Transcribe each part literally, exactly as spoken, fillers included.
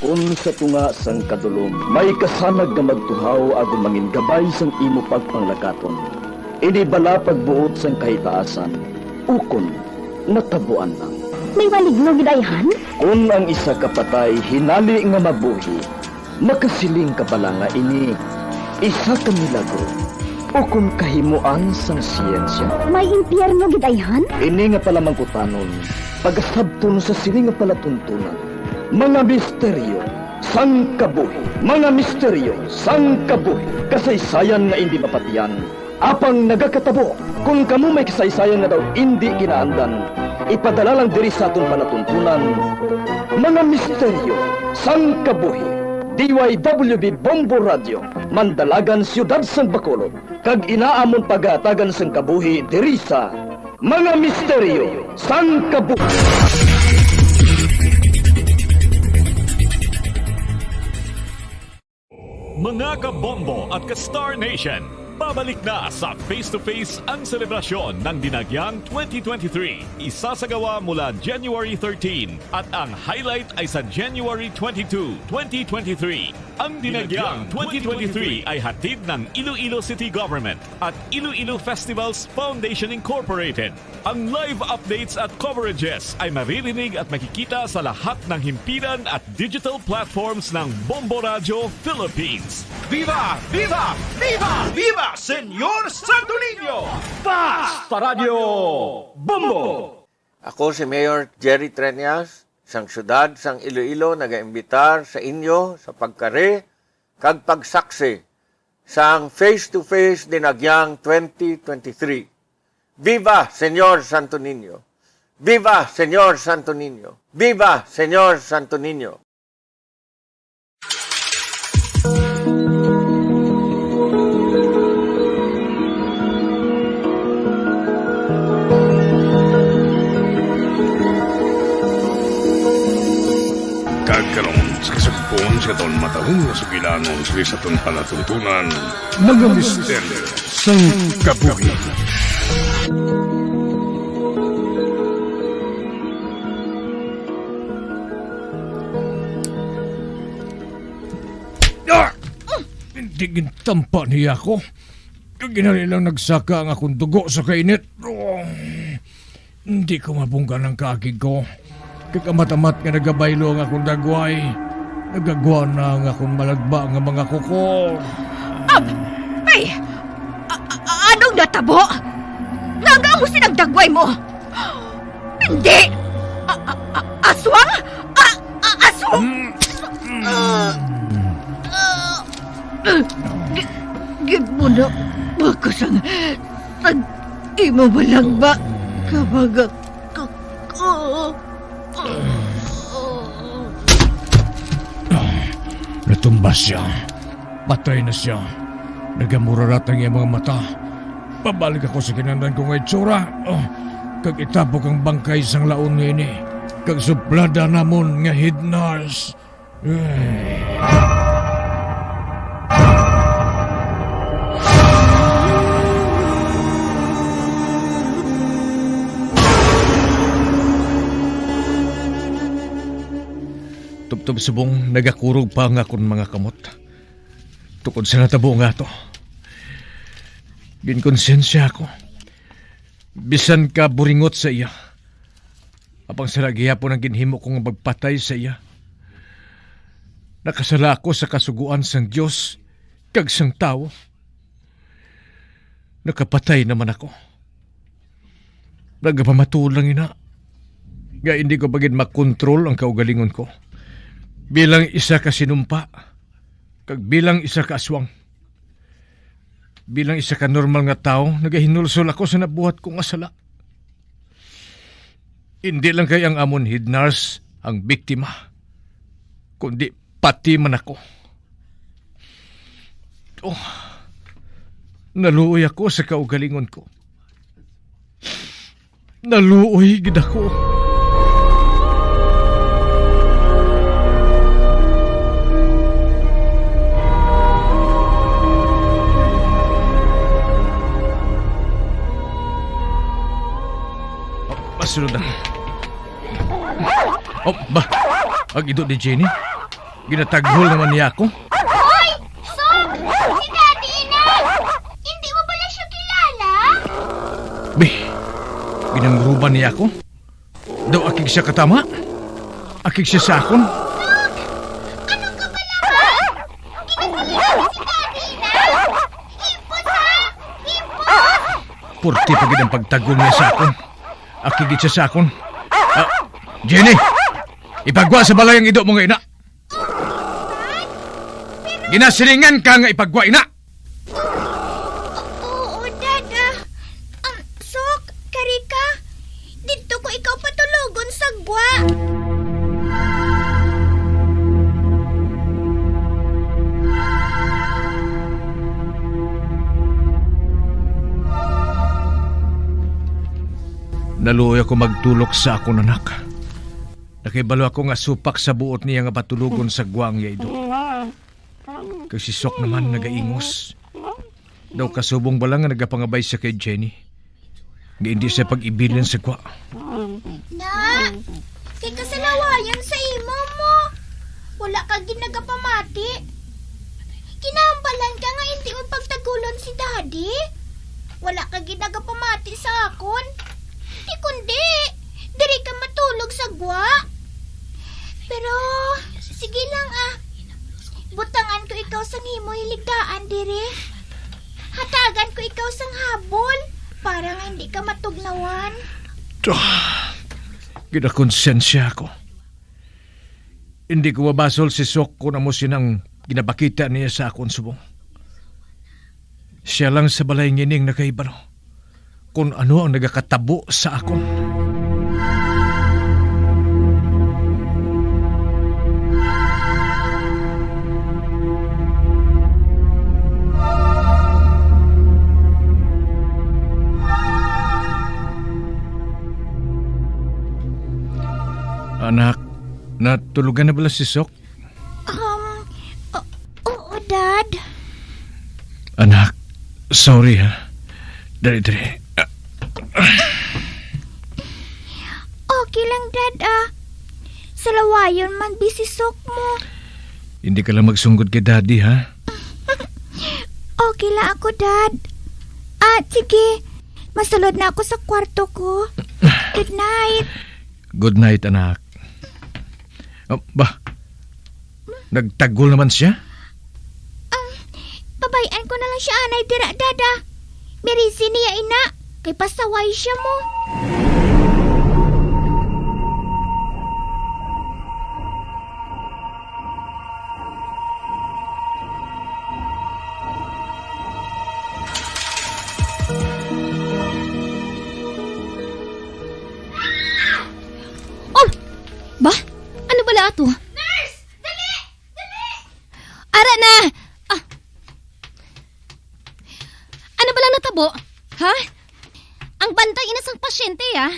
Kon sa tunga sang kadulom may kasanag nga magtuhaw agod mangin gabay sang imo pagpanglakaton, ini bala pagbuot sang kahitaasan, ukon natabuan lang. May maligno gid ayhan? Kon ang isa ka patay hinali nga mabuhi, makasiling ka bala nga ini isa ka milagro ukon kahimoan sang siyensya? May impyerno gid ayhan? Ini nga palamangkutanon pagasabton sa sini nga palatuntunan. Mga misteryo sang kabuhi. Mga misteryo sang kabuhi. Kasaysayan nga indi mapatiyan, apang nagakatabo. Kon kamo may kasaysayan nga daw indi kinaandan, ipadala lang diri sa aton palatuntunan. Mga misteryo sang kabuhi. D Y W B Bombo Radio, Mandalagan, Siyudad sang Bacolod, kag ina amon pagahatagan sang kabuhi diri sa Mga Misteryo sang Kabuhi. Mga kabombo at ka-Star Nation, pabalik na sa Face to Face ang selebrasyon ng Dinagyang twenty twenty-three. Isasagawa mula January thirteen at ang highlight ay sa January twenty-two, twenty twenty-three. Ang Dinagyang twenty twenty-three ay hatid ng Iloilo City Government at Iloilo Festivals Foundation Incorporated. Ang live updates at coverages ay maririnig at makikita sa lahat ng himpilan at digital platforms ng Bombo Radio Philippines. Viva! Viva! Viva! Viva, Señor Santo Niño! Basta Radyo Bombo! Ako si Mayor Jerry Treñas, sang siyudad sang Iloilo, nagaimbitar sa inyo sa pagkari kag pagsaksi sang Face to Face Dinagyang twenty twenty-three. Viva Señor Santo Niño! Viva Señor Santo Niño! Viva Señor Santo Niño! Kag karon, sa kasugpon sa aton matahom nga sugilanon, sa aton palatuntunan, mga misteryo sang kabuhi. Ah! Hindi gintampa niya ako. Kag ginhalilang nagsaka ang akong dugo sa kainit. Oh, hindi ko mabunggan ang kaakig ko. Kag amat-amat nga nagabaylo ang akong dagway, nagagwa na ang akong malagba nga mga kuko. Ab-, ay! A-, a-, a-, anong natabo? Ngaa mo sinagdagway mo? Hindi! A-, a-, a-, aswang? A-, a-, aswang? Mm. Ah, ah, gi-, gid mo na ako sang, sang imo malagba ka mga kuko. Natumba siya. Patay na siya. Nagamurarat ang iyang mga mata. Pabalik ako sa kinahanglan ko nga itsura, oh, kag itapok ang bangkay sang laon nga ini, kag suplada namon nga head nurse. Ay. Tubtob subong nagakurog pa ang akon mga kamot. Tungod sa natabo nga ato, ginkonsensya ako. Bisan ka buringot sa iya, apang sala gihapon ang ginhimo ko nga magpatay sa iya. Nakasala ako sa kasugoan sang Dios kag sang tawo. Nakapatay naman ako. Nagapamatuod lang ina nga hindi ko pa gid makontrol ang kaugalingon ko. Bilang isa ka sinumpa, kag bilang isa ka aswang, bilang isa ka normal nga tawo, nagahinulsol ako sa nabuhat ko nga sala. Indi lang kay ang amon head nurse ang biktima, kundi pati man ako. Oh, naluoy ako sa kaugalingon ko. Naluoy gid ako. Masulod na. Oh, ba? Ang ido ni Jenny? Ginataghol naman niya ako. Hoy! Sok! Si Daddy ina! Hindi mo bala siya kilala? Bi, ginangruban niya ako. Daw akig siya katama. Akig siya sa akon. Sok! Ano ka bala, ha? Ginasilingan si Daddy ina! Himpos, ha? Himpos! Purti pa gid ang pagtaghol niya sa akon. Akig gid siya sa akon. Ah, Jenny, ipagwa sa balay ang ido mo nga ina. Ginasilingan ka nga ipagwa ina. Oo, Dad, ah. Um, Sok, kari ka. Didto ko ikaw patulogon sa gwa. Naluoy ako magtulok sa akon anak. Nakahibalo ako nga supak sa buot niya nga patulogon sa gwa ang iya ido. Kay si Sok naman nagaingos. Daw kasubong bala nga nagapangabay siya kay Jenny, nga hindi siya pag-ibilin sa gwa. Na, kay kasalawayan sa imo mo. Wala ka gid nagapamati. Kinahangbalan ka nga hindi mo pagtaghulon si Daddy. Wala ka gid nagapamati sa akon. Di kundi, diri ka matulog sa gwa. Pero, sige lang, ah. Butangan ko ikaw sang imo hiligdaan diri. Hatagan ko ikaw sang habol para nga hindi ka matugnawan. Tuh, ginakonsensya ako. Hindi ko mabasol si Sok kung amo sinang ginapakita niya sa akon subong. Siya lang sa balay ngining nakahibalo kung ano ang nagakatabo sa akon. Anak, natulugan na bala si Sok? Um, o-, oo, Dad. Anak, sorry, ha. Dali, dali. Okay lang, Dad, ah. Salawayon man, busy Sok mo. Hindi ka lang magsunggod kay Daddy, ha? Okay lang ako, Dad. Ah, sige. Masulod na ako sa kwarto ko. Good night. Good night, anak. Oh, ba? Nagtaghol naman siya? Um, pabay-an ko na lang siya anay dira, Dad, ah. Mirisi niya ina, kay pasaway siya mo. Oh! Ba? Ano bala ato? Nurse! Dali! Dali! Ara na! Ah! Ano bala natabo? Ha? Ang bantay ina sang pasyente, ah.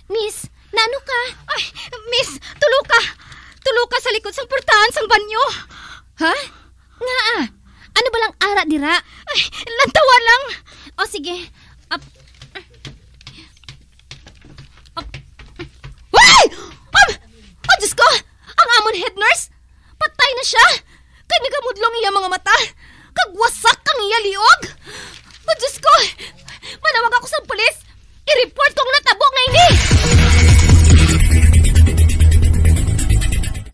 Miss, naano ka? Ay, miss, tulo ka. Tulo ka sa likod sang portahan sang banyo. Ha? Ngaa? Ano balang ara dira? Ay, lantawa lang. O, sige. Ap-, ap-, Ay! Ab-, oh, Diyos ko! Ang amon head nurse, patay na siya! Kay nagamudlong iya mga mata, kag wasak ang iya liog! Oh, Diyos ko! Manawag ako sa pulis! I-report ko ang natabo nga ini!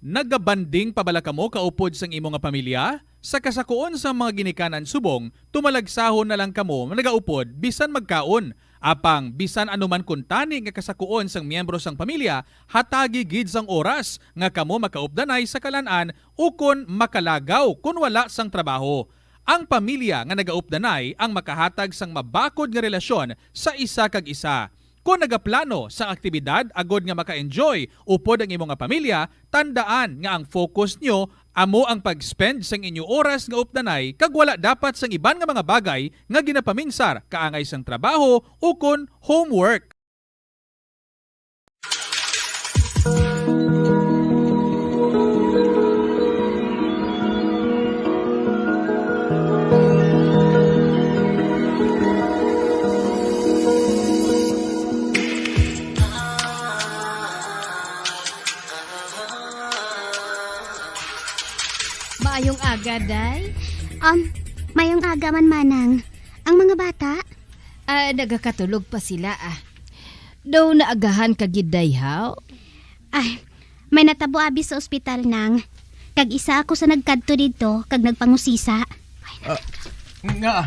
Nagabanding pa bala kamo kaupod sang imo nga pamilya? Sa kasakuon sang mga ginikanan subong, tumalagsahon na lang kamo nagaupod bisan magkaon. Apang bisan ano man kuntani nga kasakuon sang miyembro sang pamilya, hatagi gid sang oras nga kamo makaupdanay sa kalan-an ukon makalagaw kon wala sang trabaho. Ang pamilya nga nagaupdanay ang makahatag sang mabakod nga relasyon sa isa kag isa. Kon nagaplano sang aktibidad agod nga maka-enjoy upod ang imo nga pamilya, tandaan nga ang focus nyo amo ang pag-spend sang inyo oras nga updanay kag wala dapat sang iban nga mga bagay nga ginapaminsar kaangay sang trabaho ukon homework. Maayong aga, Day. Um, mayong aga man, Manang. Ang mga bata? Ah, nagakatulog pa sila, ah. Daw naagahan ka gid, Day, haw? Ay, may natabo abi sa ospital, Nang. Kag isa ako sa nagkadto didto kag nagpangusisa. Ah, nga,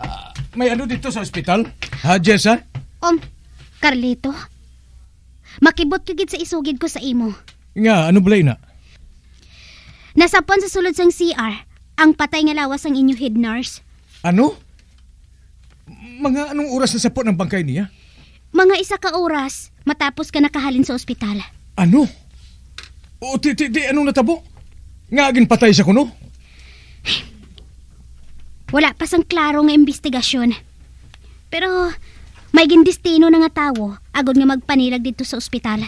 ah, may ano dito sa ospital? Ha, Jessa? Um, Carlito, makibot ka gid sa isugid ko sa imo. Nga, ano bala ina? Nasapon sa sulod sang C R ang patay nga lawas sang inyo head nurse. Ano? Mga anong oras nasapon ang bangkay niya? Mga isa ka oras matapos ka nakahalin sa ospital. Ano? O, ti, ti, ti, anong natabo? Nga agin patay sa kuno? Wala pa sang klaro nga imbestigasyon. Pero may gindestino na nga tawo agod nga magpanilag didto sa ospital.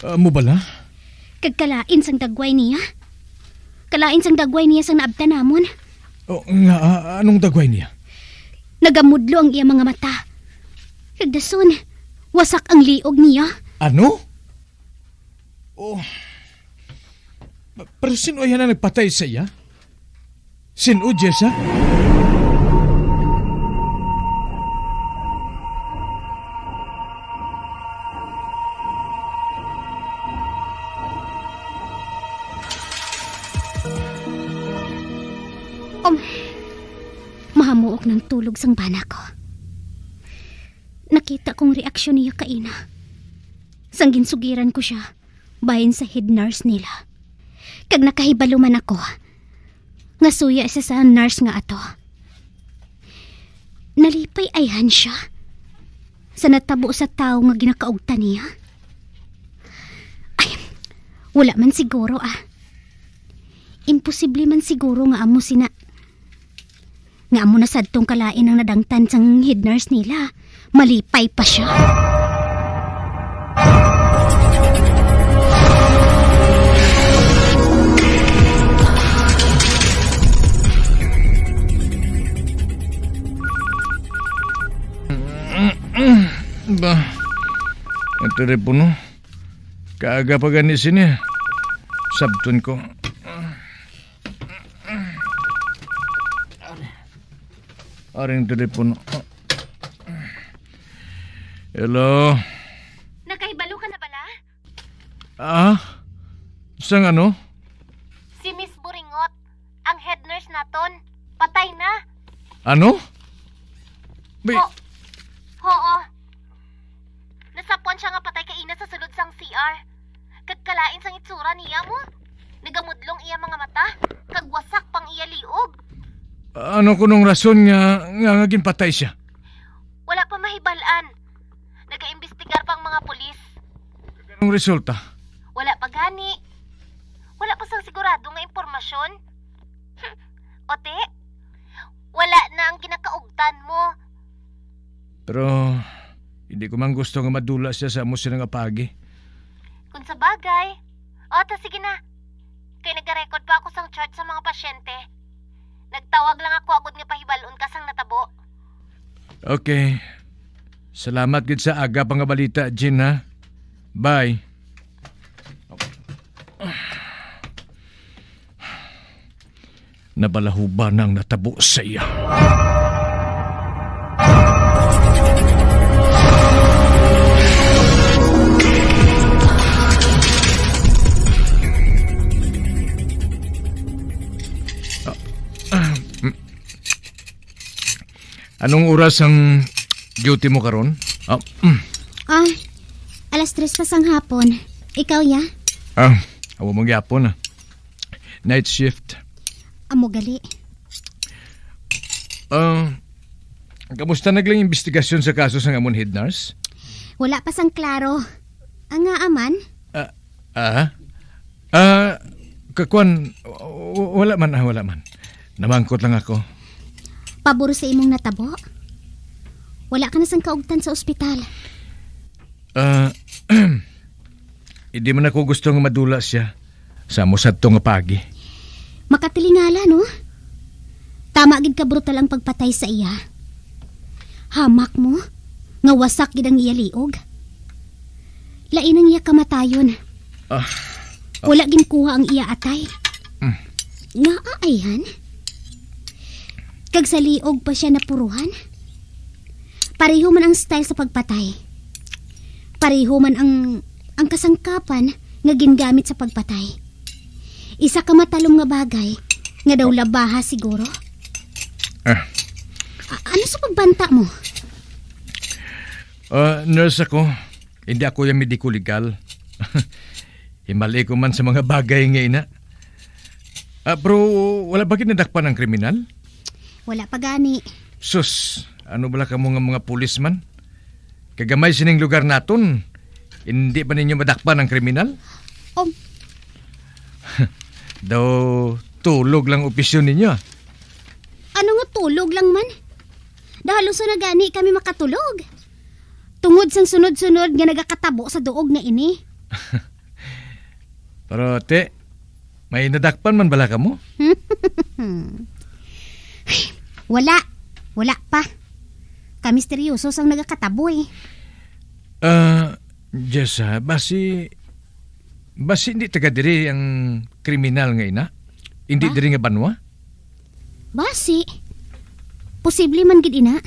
Ah, mo bala? Kag kalain sang dagway niya. Kalain sang dagway niya sang naabtan namon. O, nga, ah, anong dagway niya? Nagamudlo ang iya mga mata. Kag dason, wasak ang liog niya. Ano? Oh. Pero sino yan ang nagpatay sa iya? Sin-o, Jessa? Um, mahamuok ng tulog sang bana ko. Nakita kong reaksyon niya kaina. Sang ginsugiran ko siya, bahin sa head nurse nila. Kag nakahibalo man ako nga suya siya sa nurse nga ato. Nalipay ayhan siya sa natabo sa tawo nga ginakaugtan niya. Ay, wala man siguro, ah. Imposible man siguro nga amo sina Nga amo na sadtong kalain ang nadangtan sang head nurse nila. Malipay pa siya. Ba, ang telepono. Kaaga pa gani sini. Sabton ko. Aring telepono. Hello? Nakahibalo ka na bala? Ah? Sang ano? Si Miss Buringot, ang head nurse naton, patay na. Ano? Bi- Ho-, oo. Nasapwan siya nga patay kaina sa sulod sang C R. Kag kalain sang itsura niya mo. Nagamudlong iya mga mata, kag wasak pang iya liog. Ano kunong rason nga, nga, nga ginpatay siya? Wala pa mahibal-an. Nagaimbestigar pa ang mga pulis. Anong resulta? Wala pa gani. Wala pa sang sigurado nga impormasyon. Ote, wala na ang ginakaugtan mo. Pero hindi ko man gusto nga madula siya sa amo sila nga paagi. Kung sa bagay. O, ta, sige na. Kay nagarecord pa ako sang chart sa mga pasyente. Nagtawag lang ako agod nga pahibal-on ka sang natabo. Okay. Salamat gid sa aga pa nga balita, Jean, ha? Bye. Nabalahuba na ang natabo sa iya. Ah, ah, mm. Anong oras ang duty mo karon? Ah, mm. Ah, alas tres pa sang hapon. Ikaw, ya? Ah, amo man gyapon, ah. Night shift. Amo gali. Ah, kamusta naglang investigasyon sa kaso sang amon head nurse? Wala pa sang klaro. Ang nga aman? Ah, ah, ah, kakwan, w-, w-, wala man, ah, wala man. Namangkot lang ako. Pabor sa imong natabo? Wala ka na sang kaugtan sa ospital. Ah, hindi man ako gusto nga madula siya sa amo sadto nga paagi. Makatilingala, no? Tama gid ka brutal ang pagpatay sa iya. Hamak mo nga wasak gid ang iya liog. Lain ang iya kamatayon. Ah, ah. Wala ginkuha ang iya atay. Nga aayhan? Kag sa liog pa siya napuruhan? Pareho man ang style sa pagpatay. Pareho man ang, ang kasangkapan nga gingamit sa pagpatay. Isa ka matalom nga bagay nga daw labaha siguro. Ah. A-, ano sa pagbanta mo? Ah, nurse ako. Hindi ako yung mediko legal. Himali ko man sa mga bagay nga ina. Ah, pero wala ba gid nadakpan ang kriminal? Wala pa gani. Sus, ano bala kamo nga mga pulis man? Kagamay sining lugar naton, hindi ba ninyo madakpan ang kriminal? Um. Daw tulog lang opisyon ninyo, ah. Ano nga tulog lang man? Dahaluson na gani kami makatulog. Tungod sang sunod-sunod nga nagakatabo sa duog nga ini. Pero, te, may nadakpan man bala kamo? Wala. Wala pa. Kamisteryoso sang nagakatabo, eh. Ah, Jessa, basi, basi hindi taga diri ang kriminal nga ina? Hindi Ha? diri nga banwa? Basi. Posible man gid ina.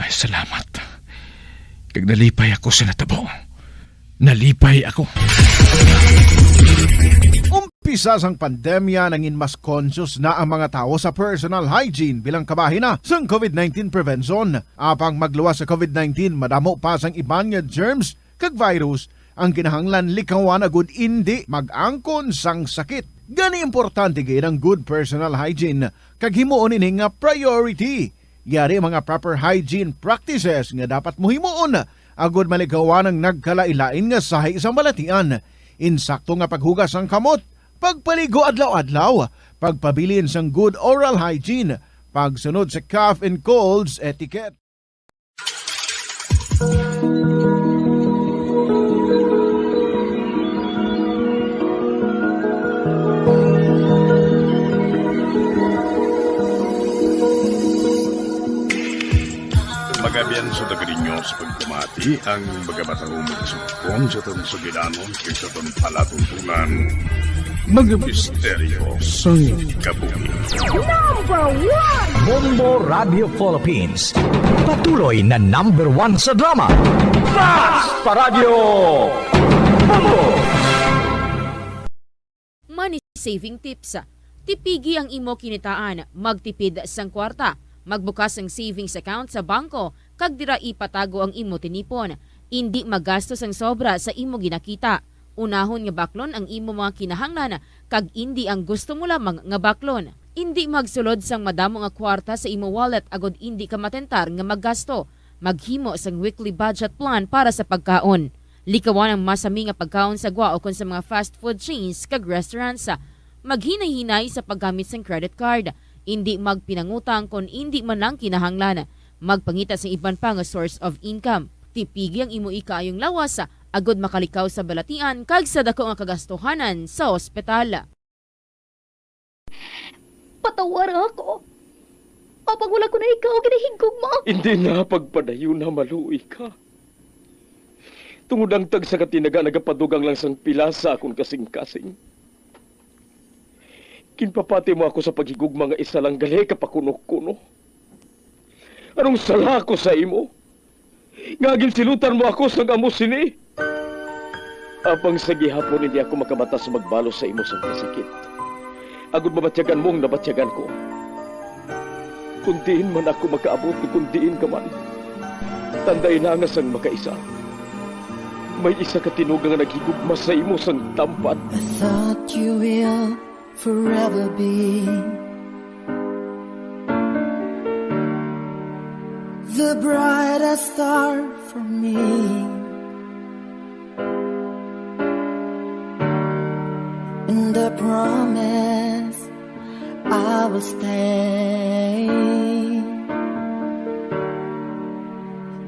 Ay, salamat. Kag nalipay ako sa natabo. Nalipay ako. Umpisa sang pandemya, nangin mas conscious na ang mga tawo sa personal hygiene bilang kabahin na sang covid nineteen prevention. Apang magluwas sa covid nineteen, madamo pa sang iban nga germs kag virus ang kinahanglan likawan agud indi mag-angkon sang sakit. Gani, importante gid ang good personal hygiene kag himuon ini nga priority. Yari mga proper hygiene practices nga dapat mo himuon agud malikawan ang nagkalain-lain nga sahi sa balatian. Insakto nga paghugas sang kamot, pagpaligo adlaw-adlaw, pagpabilin sang good oral hygiene, pagsunod sa cough and colds etiquette. Magabian sa taga ninyo sa pagpamati ang mga matahumong sugpon sa atong sugilanon kag sa atong palatuntunan. Mga misteryo sang kabuhi. Number one! Bombo Radio Philippines. Patuloy na number one sa drama. Mas pa Radyo Bombo! Money saving tips. Tipigi ang imo kinitaan, magtipid sang kwarta, magbukas sang savings account sa bangko, kag dira ipatago ang imo tinipon. Indi magasto sang sobra sa imo ginakita. Unahon nga baklon ang imo mga kinahanglan, kag indi ang gusto mo lamang nga baklon. Indi magsulod sang madamo nga kwarta sa imo wallet agod indi ka matentar nga maggasto. Maghimo sang weekly budget plan para sa pagkaon. Likawan ang masami nga pagkaon sa gwa ukon sa mga fast food chains kag restaurants. Maghinay-hinay sa paggamit sang credit card. Indi magpinangutang kon indi man lang kinahanglan. Magpangita sang iban pa nga source of income. Tipigi ang imo ikaayong lawas, agod makalikaw sa balatian kag sa dako nga kagastuhanan sa ospital. Patawara ako. Apang wala ko na ikaw ginahigugma. Hindi na pagpadayon na maluoy ka. Tungod ang tagsa ka tinaga nagapadugang lang sang pila sa akon kasing-kasing. Ginpapati mo ako sa paghigugma nga isa lang gali ka pakuno-kuno. Anong sala ko sa imo? Nga ginsilutan mo ako sang amo sini? Apang sa gihapon hindi ako makamata sa magbalos sa imo sang kasakit. Agod mabatyagan mo ang nabatyagan ko. Kung diin man ako makaabot o kung diin ka man, tandai na nga sang makaisa, may isa ka tinuga nga naghigugma sa imo sang tampad. I thought you will forever be the brightest star for me. And I promise I will stay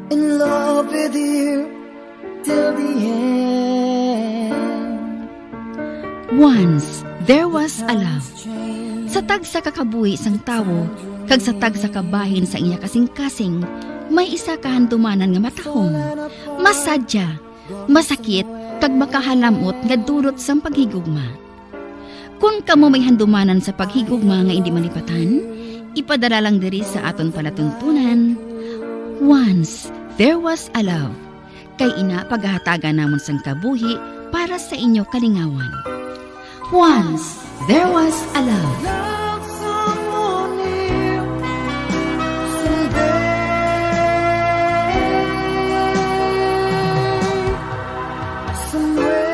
in love with you till the end. Once, there was a love. Sa tagsa ka kabuhi sang tawo, kag sa tagsa ka bahin sang iya kasing-kasing, may isa ka handumanan nga matahom, masadya, masakit, kag makahalam-ot nga dulot sang paghigugma. Kon kamo may handumanan sa paghigugma nga indi malipatan, ipadala lang diri sa aton palatuntunan, Once There Was a Love, kay ina pagahatagan namon sang kabuhi para sa inyo kalingawan. Once There Was a Love. Love someone new someday, somewhere.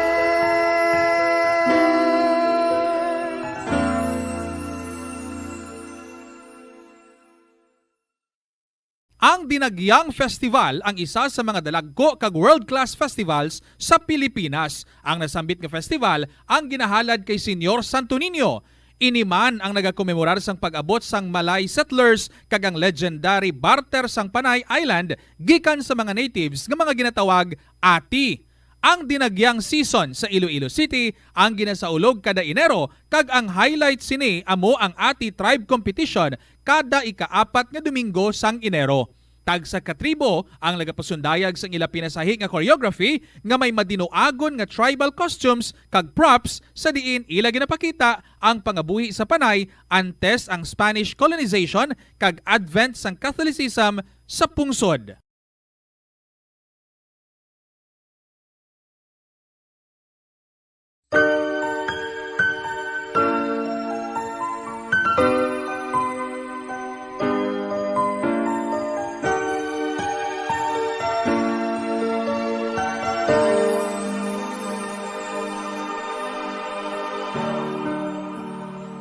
Ang Dinagyang Festival ang isa sa mga dalagko kag world-class festivals sa Pilipinas. Ang nasambit nga festival ang ginahalad kay Señor Santo Niño. Ini man ang nagakomemorar sang pag-abot sang Malay settlers kag ang legendary barter sang Panay Island gikan sa mga natives nga mga ginatawag ati. Ang Dinagyang season sa Iloilo City ang ginasaulog kada Enero, kag ang highlight sini amo ang Ati Tribe Competition kada ikaapat nga Domingo sang Enero. Tagsa ka tribo ang nagapasundayag sang ila pinasahi nga choreography nga may madinuagon nga tribal costumes kag props, sa diin ila ginapakita ang pangabuhi sa Panay antes ang Spanish colonization kag advent sang Catholicism sa pungsod.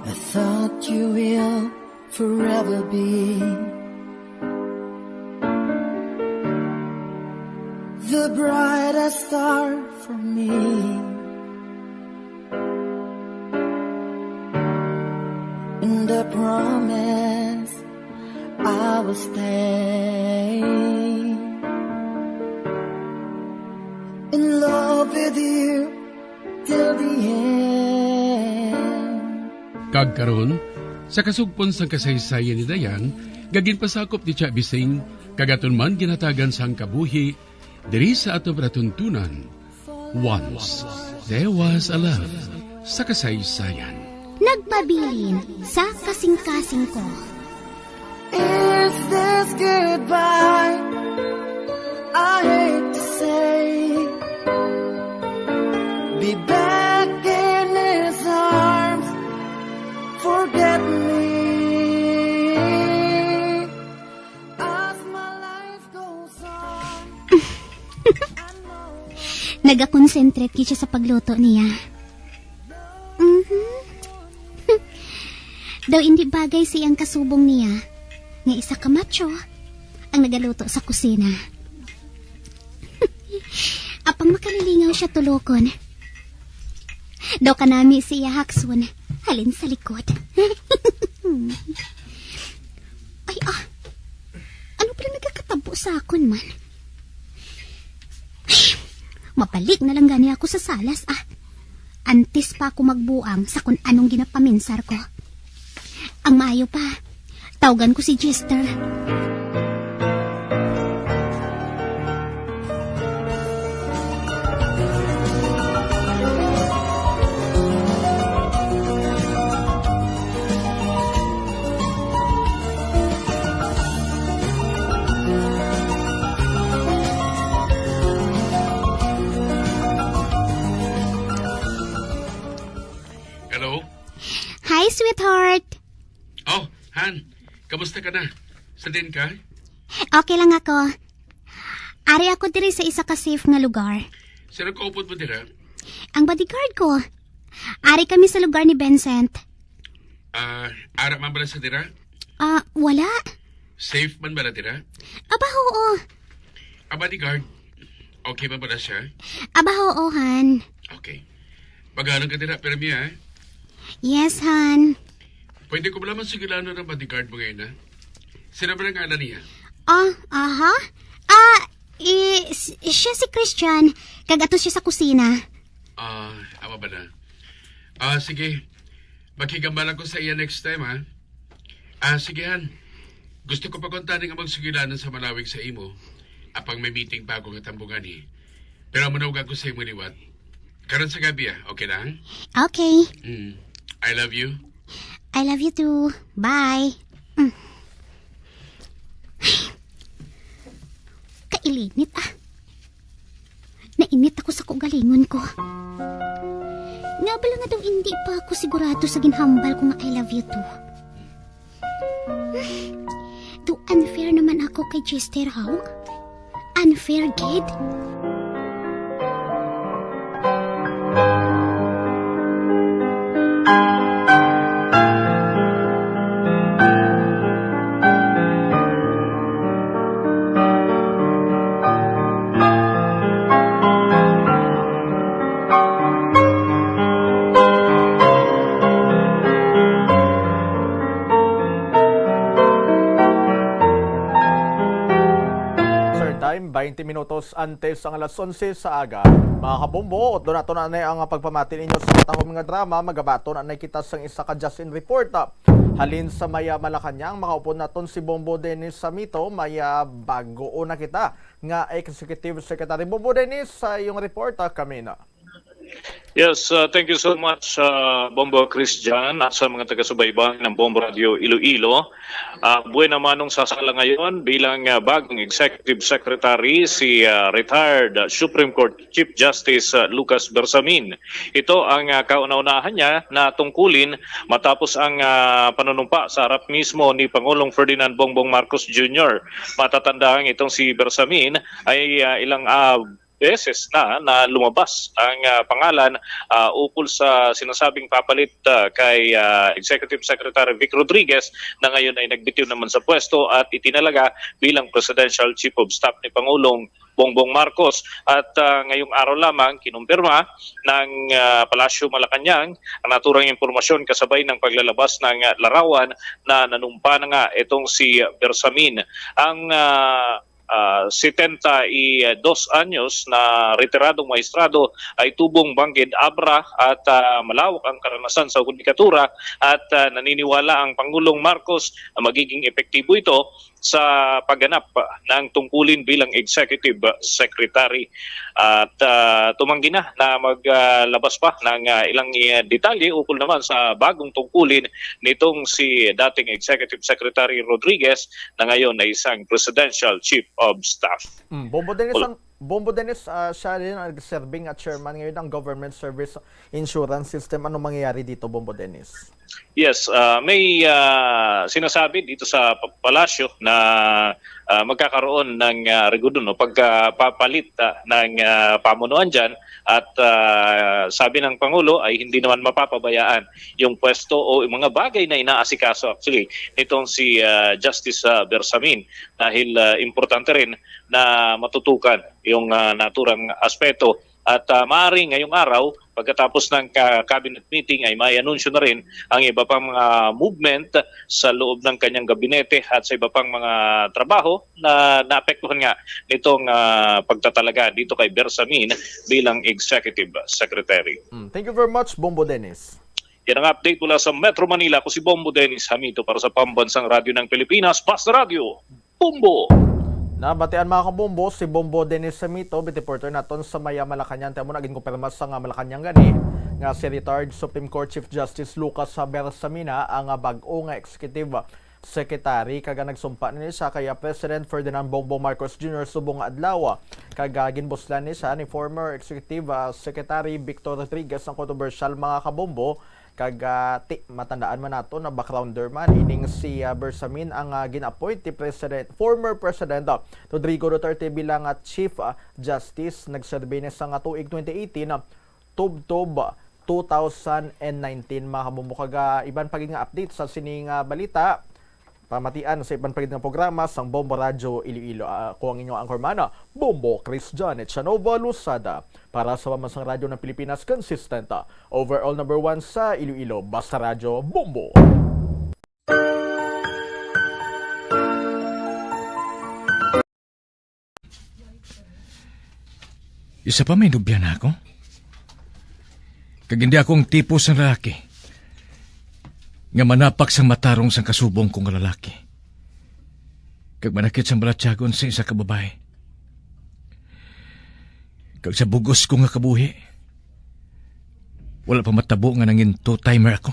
I thought you will forever be the brightest star for me. And I promise I will stay in love with you till the end. Kag karon, sa kasugpon sang kasaysayan ni Dayan, nga ginpasakop ni Cha Bising, kag aton man ginhatagan sang kabuhi, diri sa aton palatuntunan, Once There Was a Love sa kasaysayan. Nagpabilin sa kasingkasing ko. Is this goodbye? I hate to say, be back in his arms. Forget me as my life goes on. I know. Nagakonsentrate gid siya sa pagluto niya. Mhm. Daw indi bagay sa iyang kasubong niya, nga isa ka macho ang nagaluto sa kusina. Apang makalilingaw siya tulokon. Daw kanami sa iya hakson, halin sa likod. Ay, ah. Ano pala nagakatabo sa akon man? Mabalik na lang gani ako sa salas, ah. Antes pa ako magbuang sa kung anong ginapaminsar ko. Ang maayo pa, tawgan ko si Jester. Hello? Hi, sweetheart. Oh, Han. Kamusta ka na? Sa din ka? Okay lang ako. Ari ako diri sa isa ka safe nga lugar. Sino kaupod mo dira? Ang bodyguard ko. Ari kami sa lugar ni Vincent. Ah, ara man bala sa dira? Ah, wala. Safe man bala dira? Aba, oo. Ang bodyguard, okay man bala siya? Aba, oo, Han. Okay. Paghalong ka dira, pirmi, ha? Yes, Han. Pwede ko ba lamang sugilanon ang bodyguard mo ngayon, ha? Sino ba ang ngalan niya? Ah, aha. Ah, i-, s-, siya si Christian. Kag ato siya sa kusina. Ah, ama ba na? Ah, sige. Maghigambala ko sa iya next time, ha? Ah, sige, Han. Gusto ko pa kuntani nga magsugilanon sa malawig sa imo. Apang may meeting pa ako nga tambungan, eh. Pero manawag ako sa imo liwat. Karon sa gabi, ah. Okay lang? Okay. Mm. I love you. I love you too. Bye. Mm. Kailinit, ah. Nainit ako sa kaugalingon ko. Nga bala nga daw hindi pa ako sigurado sa ginhambal ko nga I love you too. Do unfair naman ako kay Jester Hawk? Unfair gid? Sir, time, twenty minutos antes ang alas onse sa aga. Mga kabombo, utlo nato na ni ang pagpamati ninyo sa matahom nga drama. Magabaton na kita sang isa ka Justin report, ah. Halin sa may, ah, Malacañang, makaupod naton si Bombo Dennis Samito, may, ah, bago na kita nga Executive Secretary. Bombo Dennis, sa iyong report, ah, kami na. Yes, uh, thank you so much, uh, Bombo Christian, at sa mga taga-subaybay ng Bombo Radio Iloilo. Uh, buena manong sasala ngayon bilang, uh, bagong Executive Secretary si, uh, retired, uh, Supreme Court Chief Justice, uh, Lucas Bersamin. Ito ang, uh, kauna-unahan niya na tungkulin matapos ang, uh, panunumpa sa harap mismo ni Pangulong Ferdinand Bongbong Marcos Junior. Matatandaan itong si Bersamin ay, uh, ilang, uh, beses na, na lumabas ang, ah, pangalan, ah, ukol sa sinasabing papalit, ah, kay, ah, Executive Secretary Vic Rodriguez, na ngayon ay nagbitiw naman sa pwesto at itinalaga bilang Presidential Chief of Staff ni Pangulong Bongbong Marcos. At, ah, ngayong araw lamang kinumpirma ng, ah, Palasyo Malacañang ang naturang impormasyon kasabay ng paglalabas ng, ah, larawan na nanumpa na nga itong si Bersamin. Ang, ah, ah, setenta y dos anyos na retiradong maestrado ay tubong bangged abra at, ah, malawak ang karanasan sa hudikatura at, ah, naniniwala ang Pangulong Marcos na magiging epektibo ito sa pagganap ng tungkulin bilang executive secretary. At, ah, tumanggi na na maglabas pa ng, ah, ilang, ah, detalye ukol naman sa bagong tungkulin nitong si dating Executive Secretary Rodriguez na ngayon ay isang Presidential Chief of Staff. Mm, Bombo Dennis, Wala. Ang, Bombo Dennis, ah, siya rin ang nagserbing at chairman ngayon ng Government Service Insurance System. Anong mangyayari dito, Bombo Dennis? Yes, ah, may, ah, sinasabi dito sa pa-, palasyo na, ah, magkakaroon ng, ah, rigudon, no, pagkapapalit, ah, ng, ah, pamunuan dyan. At, ah, sabi ng Pangulo ay hindi naman mapapabayaan yung pwesto o yung mga bagay na inaasikaso actually nitong si, ah, Justice, ah, Bersamin dahil, ah, importante rin na matutukan yung, ah, naturang aspeto. At, ah, maaari ngayong araw, pagkatapos ng ka-, cabinet meeting, ay may anunsyo na rin ang iba pang mga movement sa loob ng kanyang gabinete at sa iba pang mga trabaho na naapektuhan nga nitong, ah, pagtatalaga dito kay Bersamin bilang Executive Secretary. Mm, thank you very much, Bombo Dennis. Yan ang update mula sa Metro Manila. Ako si Bombo Dennis Hamito para sa Pambansang Radyo ng Pilipinas, Basta Radyo, Bombo! Nabatian, mga kabombo, si Bombo Dennis Hamito, reporter naton sa may Malacañang. Tamo na, ginkumpirma sa nga Malacañang gani nga si retired Supreme Court Chief Justice Lucas Bersamin ang, ah, bag-o nga executive secretary, kag ang nagsumpa nini siya kay, ah, President Ferdinand Bongbong Marcos Junior subong nga adlaw, kag, ah, ginbuslan ni siya ni former Executive, ah, Secretary Victor Rodriguez ang kontrobersyal, mga kabombo, kag, ah, ti, matandaan man nato na backgrounder man ining si, ah, Bersamin ang, ah, gin-appoint ni President, former President, ah, Rodrigo Duterte bilang, ah, Chief, ah, Justice. Nagserbi ni sa nga tuig twenty eighteen, ah, tubtob two thousand and nineteen, mga kabombo. Kag, ah, iban pa gid nga update sa sining, ah, balita, pamatian sa iban pa gid nga programa sang Bombo Radyo Iloilo. Ah, ako ang inyong anchorman, ah, Bombo Chris Janet Chanova Losada, para sa Pambansang Radyo ng Pilipinas, consistent, ah, overall number one sa Iloilo. Basta Radyo, Bombo! Isa pa, may nobya na ako. Kag hindi ako ang tipo sang lalaki nga manapak sang matarong sang kasubong ko nga lalaki, kag manakit sang balatyagon sa isa ka babayi, kag sa bug-os ko nga kabuhi. Wala pa matabo nga nangin two-timer ako.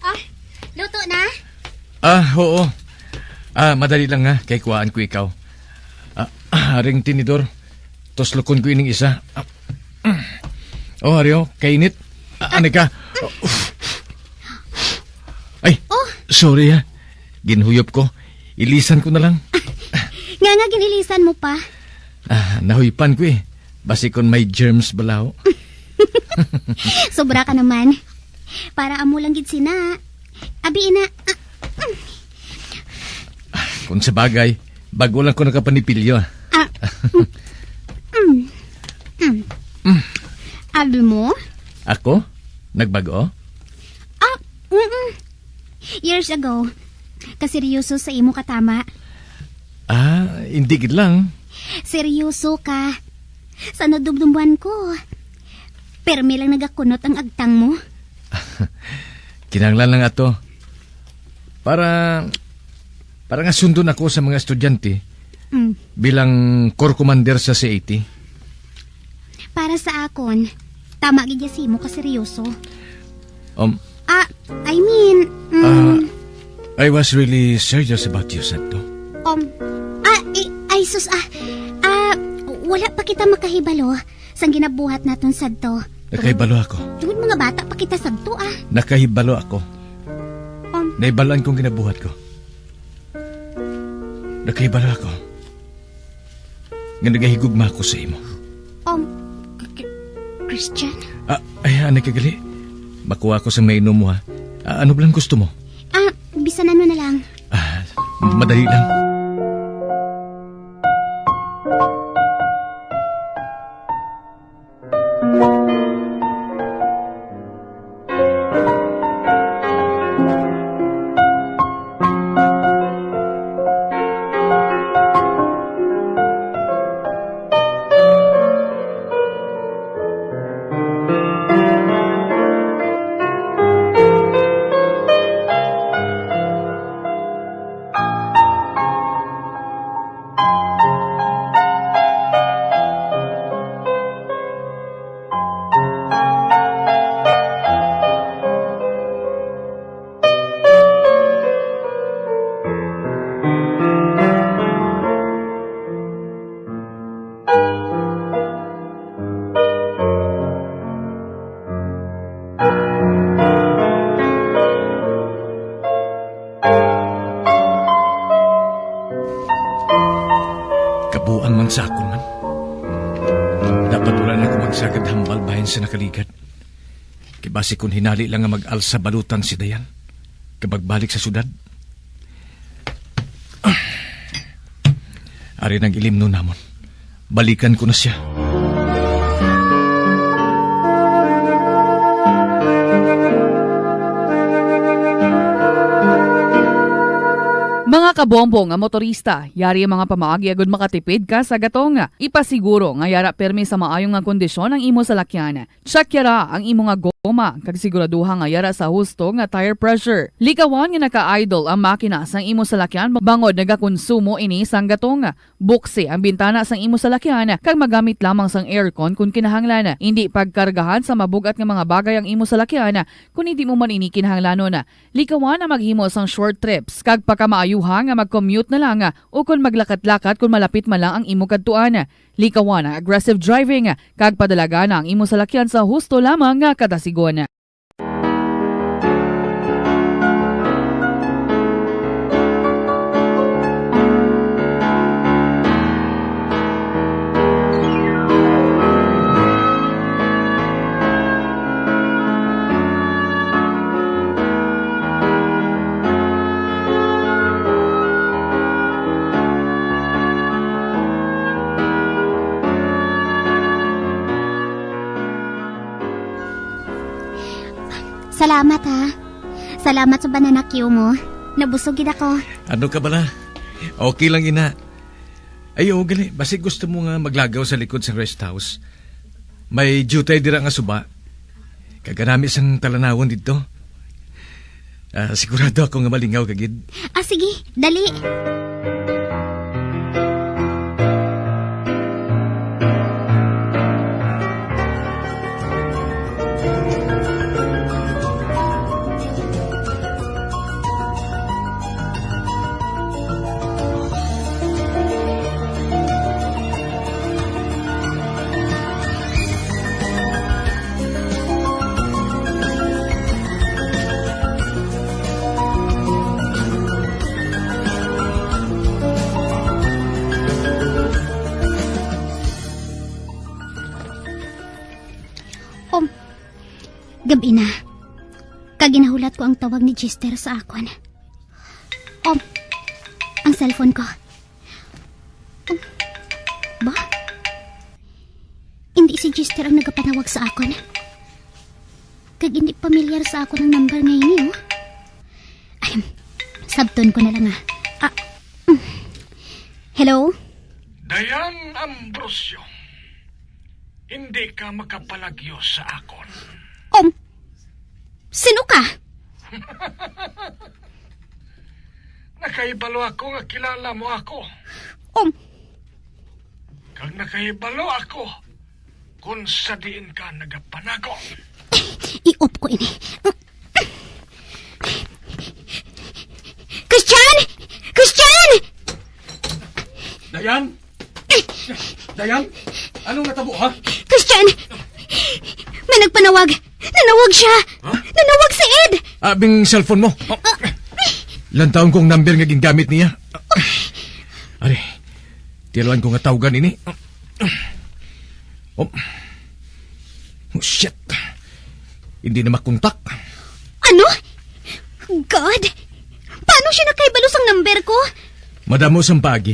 Ah, luto na? Ah, oo. Ah, madali lang ha, kay kuhaan ko ikaw. Ah, ah, aring tinidor. Tuslokon ko ining isa. Ah, oh, Ario, kainit. Ah, ano ka? Ay, Oh. sorry ha. Ginhuyop ko. Ilisan ko na lang. Nga nga ginilisan mo pa? Ah, nahuypan ko eh. Basi kon may germs balaw. Sobra ka naman. Para amo lang gid sina. Abi na. Ah, mm. Kung sa bagay, bago lang ko nakapanipilyo, ah. Ah, mm, mm, mm. Abi mo? Ako? Nagbago? Ah, mm. Years ago, kaseryoso sa imo katama. Ah, hindi gid lang. Seryoso ka. Sa nadumduman ko, permi lang nagakunot ang agtang mo. Kinahanglan lang ato. Para, para nga sundon ako sa mga estudyante Mm. bilang corps commander sa C A T. Para sa akon, tama gid ya si imo ka seryoso. Um, Ah, I mean, mm, Ah, I was really serious about you, Santo. Um, ah, i-, ay sus, ah, ah, wala pa kita makahibalo sang ginabuhat naton sadto. Nakahibalo ako. Tungod mga bata pa kita sadto, ah. Nakahibalo ako. Um, Nahibaluan kong ginabuhat ko. Nakahibalo ako nga nagahigugma ako sa imo. Um, K-, K-, Christian? Ah, ay, ano ka gali? Makuha ko sa mainom mo, ha? Ah, ano lang gusto mo? Ah, bisan ano na lang. Ah, madali lang. Kabuang man sa akon man. Dapat wala na ako magsagad hambal bahin sa nakaligad. Kay basi kon hinali lang nga mag-alsa balutan si Dayan, kag magbalik sa syudad. Ah. Ari nang ilimnon namon. Balikan ko na siya. Mga kabombo nga motorista, yari ang mga pamaagi agud makatipid ka sa gatong. Ipasiguro nga yara permi sa maayo nga kondisyon ang imo salakyan. Check yara ang imo nga goma, kag siguraduha nga yara sa husto nga tire pressure. Likawan nga naka-idle ang makina sang imo salakyan bangod nagakonsumo ini sang gatong. Buksi ang bintana sang imo salakyan kag magamit lamang sang aircon kon kinahanglan. Indi pagkargahan sa mabug-at nga mga bagay ang imo salakyan kon indi mo man ini kinahanglanon. Likawan ang maghimo sang short trips kag pakamaayuha nga mag-commute na lang o kon maglakat-lakat kon malapit man lang ang imo kadtuan. Likawan ang aggressive driving kag padalagana ang imo salakyan sa husto lamang nga kadasigon. Salamat, ha. Salamat sa banana cue mo. Nabusog gid ako. Ano ka bala? Okay lang ina. Ay, oo, gali. Basi gusto mo nga maglagaw sa likod sa rest house. May jutay dira nga suba. Kag kanami sang talanawon didto. Ah, sigurado ako nga malingaw ka gid. Ah, sige, dali. Gab-i na. Kag ginahulat ko ang tawag ni Jester sa akon. Oh, ang cellphone ko. Oh, ba? Hindi si Jester ang nagapanawag sa akon. Kag hindi pamilyar sa akon ang number nga ini, oh. Ay, sabton ko na lang, ah. Ah, mm. Hello? Dayan Ambrosio, hindi ka makapalagyo sa akon. Um, sino ka? Nakahibalo ako nga kilala mo ako. Um, Kag nakahibalo ako kung sa diin ka nagapanago. I-off ko ini. Christian! Christian! Dayan! Dayan! Anong natabo, ha? Christian! May nagpanawag! Nanawag siya! Ha? Nanawag si Ed! Abing cellphone mo. Oh. Lantawon ko ang number nga gingamit niya. Ari, tilawan ko nga tawgan ini. Oh. Oh, shit. Hindi na makontak. Ano? God! Paano siya nakahibalo sang number ko? Madamo sang paagi.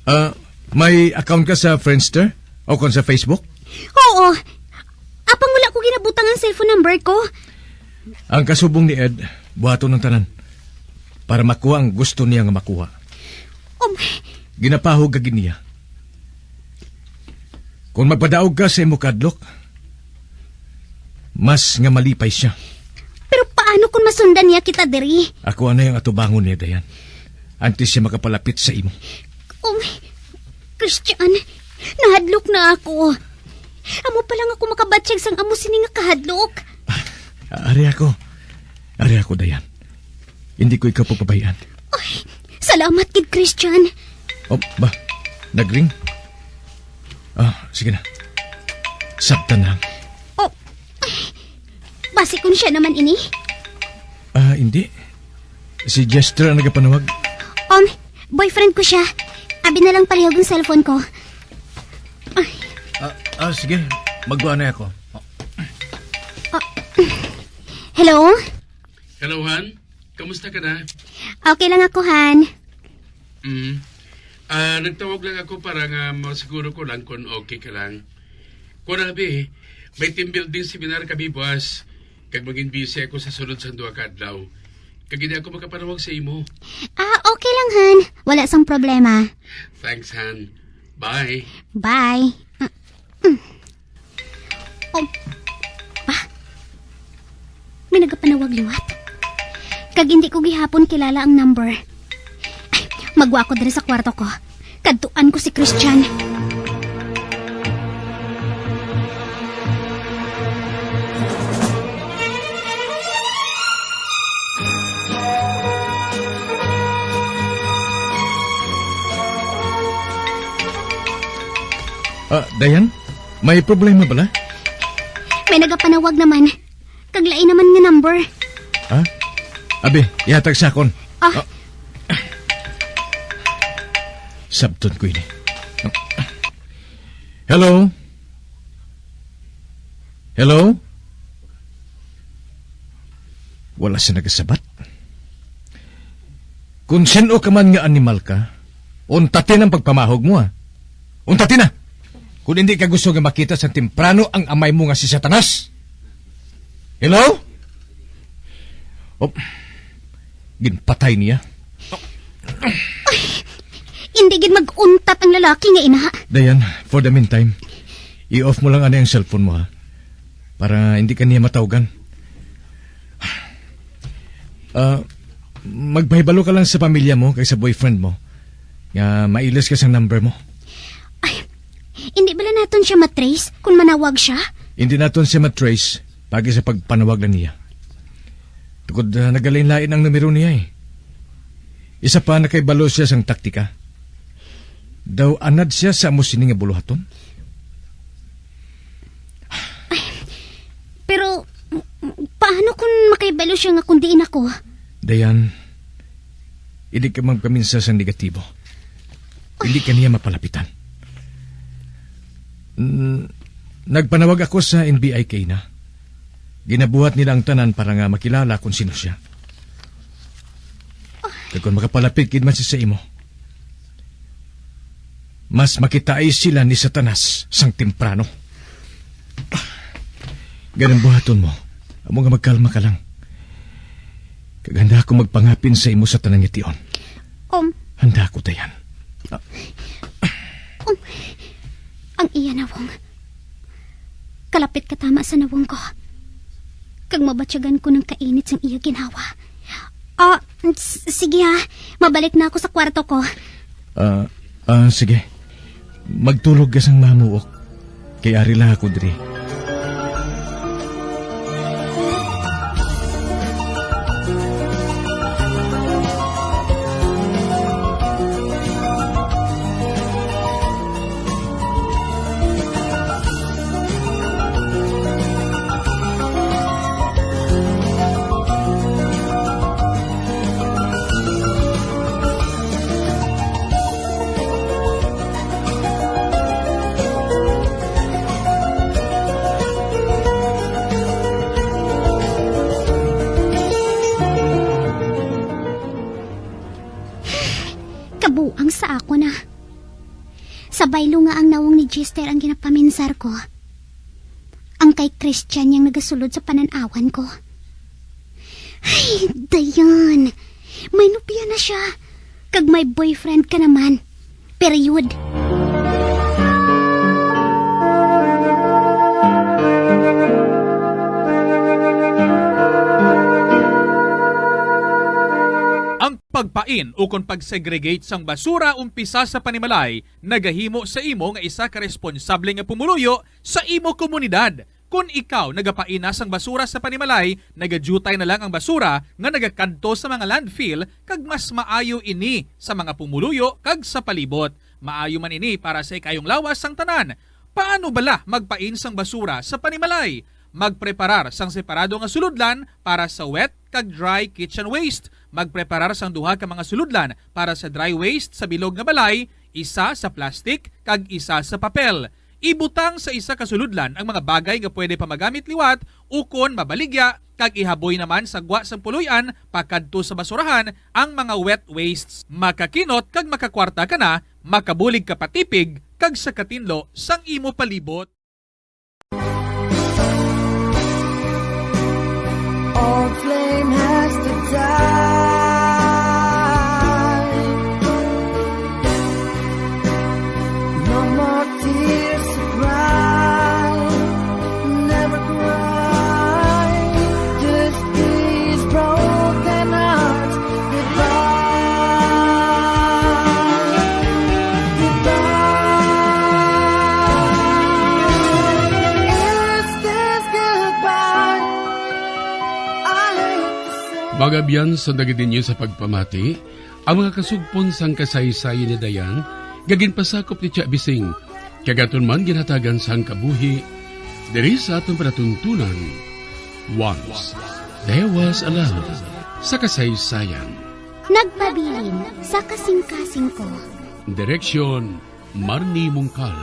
Ah, may account ka sa Friendster? O kon sa Facebook? Oo. Apang wala ko ginabutang ang cellphone number ko. Ang kasubong ni Ed, buhaton ang tanan para makuha ang gusto niya nga makuha. Um, Ginapahog ka gid niya. Kung magpadaog ka sa imo kahadlok, mas nga malipay siya. Pero paano kung masundan niya kita diri? Ako anay ang atubangon niya, Dayan. Antes siya makapalapit sa imo. Um, Christian, nahadlok na ako. Amo pa lang ako makabatyag sang amo sini nga kahadlok. Ah, ari ako. Ari ako, Dayan. Hindi ko ikaw papabayaan. Ay, salamat gid, Christian. Oh, ba? Nagring? Ah, sige na. Sabtan lang. Oh, ay, basi kung siya naman ini? Ah, hindi. Si Jester ang nagapanawag. Um, boyfriend ko siya. Abi na lang palihog ang cellphone ko. Ah, ah, sige. Magwa na ako. Ah, hello? Hello, Han. Kamusta ka na? Okay lang ako, Han. Mm. Ah, nagtawag lang ako para nga masiguro ko lang kung okay ka lang. Kuan, abi, may team building seminar kami buwas, kag magin busy ako sa sunod sang duha ka adlaw. Kag hindi ako makapanawag sa imo. Ah, okay lang, Han. Wala sang problema. Thanks, Han. Bye. Bye. Ah, mm. Oh. Ah. May nagapanawag liwat. Kag hindi ko gihapon kilala ang number. Ay, magwa ko diri sa kwarto ko. Kadtuan ko si Christian. Ah, Dayan, may problema bala? May nagapanawag naman. Kag lain naman nga number. Ha? Abi, ihatag sa akon. Ah. Ah. Sabton ko ini. Hello? Hello? Wala siya nagasabat. Kung sin-o ka man nga animal ka, untatin ang pagpamahog mo, ha? Untatin na! Kung hindi ka gusto nga makita sa temprano ang amay mo nga si Satanas. Hello? Oh, ginpatay niya. Hindi gid mag-untat ang lalaki nga ina. Dayan, for the meantime, i-off mo lang ani ang cellphone mo, ha? Para hindi ka niya matawgan. Ah, magpahibalo ka lang sa pamilya mo kag sa boyfriend mo nga mailis ka sa number mo. Ay, hindi bala naton siya matrace kung manawag siya? Hindi naton siya matrace pagi sa pagpanawag na niya. Tungod, ah, nagalain-lain ang numero niya, eh. Isa pa, nakahibalo siya sang taktika. Daw anad siya sa amo sini nga buluhaton. Pero, m-, m-, paano kung makahibalo siya nga kung diin ako? Dayan, hindi ka magpaminsa sang negatibo. Hindi ka niya mapalapitan. Mm, nagpanawag ako sa N B I kay na. Ginabuhat nila ang tanan para nga makilala kon sino sia. Kag kon makapalapit gid man siya sa imo, mas makitai sila ni Satanas sang temprano. Ganang buhaton mo, amo nga magkalma ka lang. Kag handa ako magpangapin sa imo sa tanan nga tion. Um. Handa ako, Dayan. Um, ang iya nawong. Kalapit ka tama sa nawong ko. Kag mabatyagan ko ng kainit sang iya ginhawa. Ah, s-, sige ha. Mabalik na ako sa kwarto ko. Ah, ah, sige. Magtulog ka sang mamuok. Kay ari lang ako diri. Kabuang sa ako na. Sa baylo nga ang nawong ni Jester ang ginapaminsar ko, ang kay Christian yang nagasulod sa panan-awan ko. Ay, Dayan! May nobya na siya, kag may boyfriend ka naman. Period. Ang pagpain ukon pag-segregate sang basura umpisa sa panimalay nagahimo sa imo nga isa ka responsable nga pumuluyo sa imo komunidad. Kon ikaw nagapaina sang basura sa panimalay, nagadyutay na lang ang basura nga nagakadto sa mga landfill, kag mas maayo ini sa mga pumuluyo kag sa palibot. Maayo man ini para sa ikayong lawas sang tanan. Paano bala magpain sang basura sa panimalay? Magpreparar sang separado nga sulodlan para sa wet kag dry kitchen waste. Magpreparar sang duha ka mga sulodlan para sa dry waste sa bilog nga balay, isa sa plastic kag isa sa papel. Ibutang sa isa ka sulodlan ang mga bagay nga pwede pa magamit liwat ukon mabaligya, kag ihaboy naman sa gwa sang puloy-an pakadto sa basurahan ang mga wet wastes. Makakinot kag makakwarta ka na, makabulig ka pa tipig, kag sa katinlo sang imo palibot. Old flame has to die. No more tears to cry. Never cry. Just these broken hearts. Goodbye. Goodbye. Is this goodbye? I hate to say. Mga abyan, sa dagit ninyo sa pagpamati, ang mga kasugpon sang kasaysayan ni Dayan nga ginpasakop ni Tia Bising, kag aton man ginhatagan sang kabuhi diri sa aton palatuntunan, Once There Was a Love sa Kasaysayan. Nagpabilin sa kasing-kasing ko. Direksyon, Marnie Mungkal.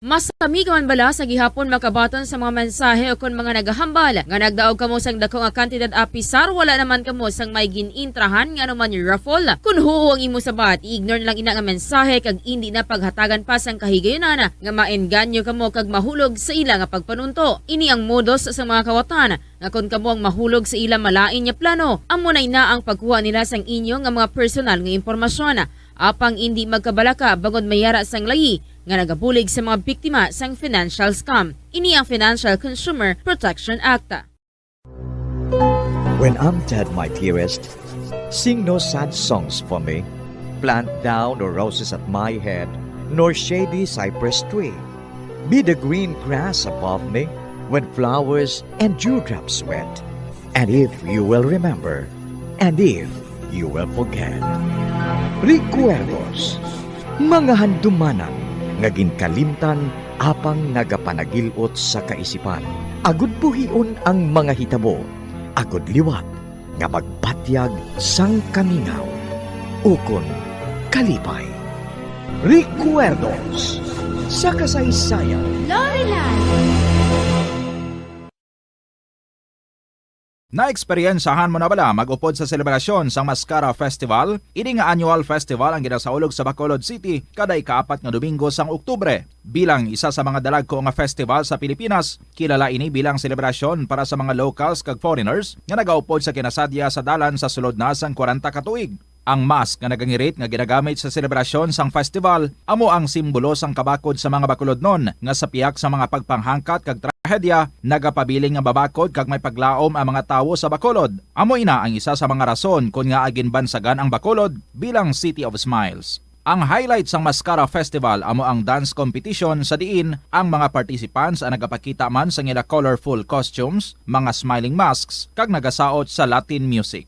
Mas kami ka man bala sa gihapon makabaton sa mga mensahe ukon mga nagahambal nga nagdaog kamo sang dako nga kantidad, apisar wala naman kamo sang may gin-intrahan nga anuman raffle? Kon huo ang imo sabat, i-ignore na lang ina nga mensahe kag indi na paghatagan pa sang kahigayunan nga maengganyo kamo kag mahulog sa ila nga pagpanunto. Ini ang modus sa mga kawatan nga kon kamo ang mahulog sa ila malain nga plano, amo na ina ang pagkuha nila sang inyo nga mga personal nga impormasyon. Apang indi magkabalaka bangod may ara sang layi nga nagabulig sa mga biktima sang financial scam. Ini ang Financial Consumer Protection Act. When I'm dead, my dearest, sing no sad songs for me. Plant thou no roses at my head, nor shady cypress tree. Be the green grass above me when flowers and dewdrops wet. And if you will remember, and if you will forget. Recuerdos, mga handumanan nga ginkalimtan apang nagapanagil-ot sa kaisipan, agud buhion ang mga hitabo, agud liwat nga magbatyag sang kamingaw ukon kalipay. Recuerdos sa kasaysayan. Lorelan. Naeksperyensahan mo na bala mag-upod sa selebrasyon sang Mascara Festival? Ini nga annual festival ang ginasaulog sa Bacolod City kada ikaapat nga Domingo sang Oktubre. Bilang isa sa mga dalagko nga festival sa Pilipinas, kilala ini bilang selebrasyon para sa mga locals kag foreigners nga nagaupod sa kinasadya sa dalan sa sulod na sang kwarenta ka tuig. Ang mask nga nagangirit nga ginagamit sa selebrasyon sang festival amo ang simbolo sang kabakod sa mga Bacolodnon nga sa pihak sa mga pagpanghangkat kag trahedya nagapabilin nga mabakod kag may paglaom ang mga tawo sa Bacolod. Amo ina ang isa sa mga rason kon ngaa ginbansagan ang Bacolod bilang City of Smiles. Ang highlight sang Mascara Festival amo ang dance competition sa diin ang mga participants ang nagapakita man sang ila colorful costumes, mga smiling masks, kag nagasaot sa Latin music.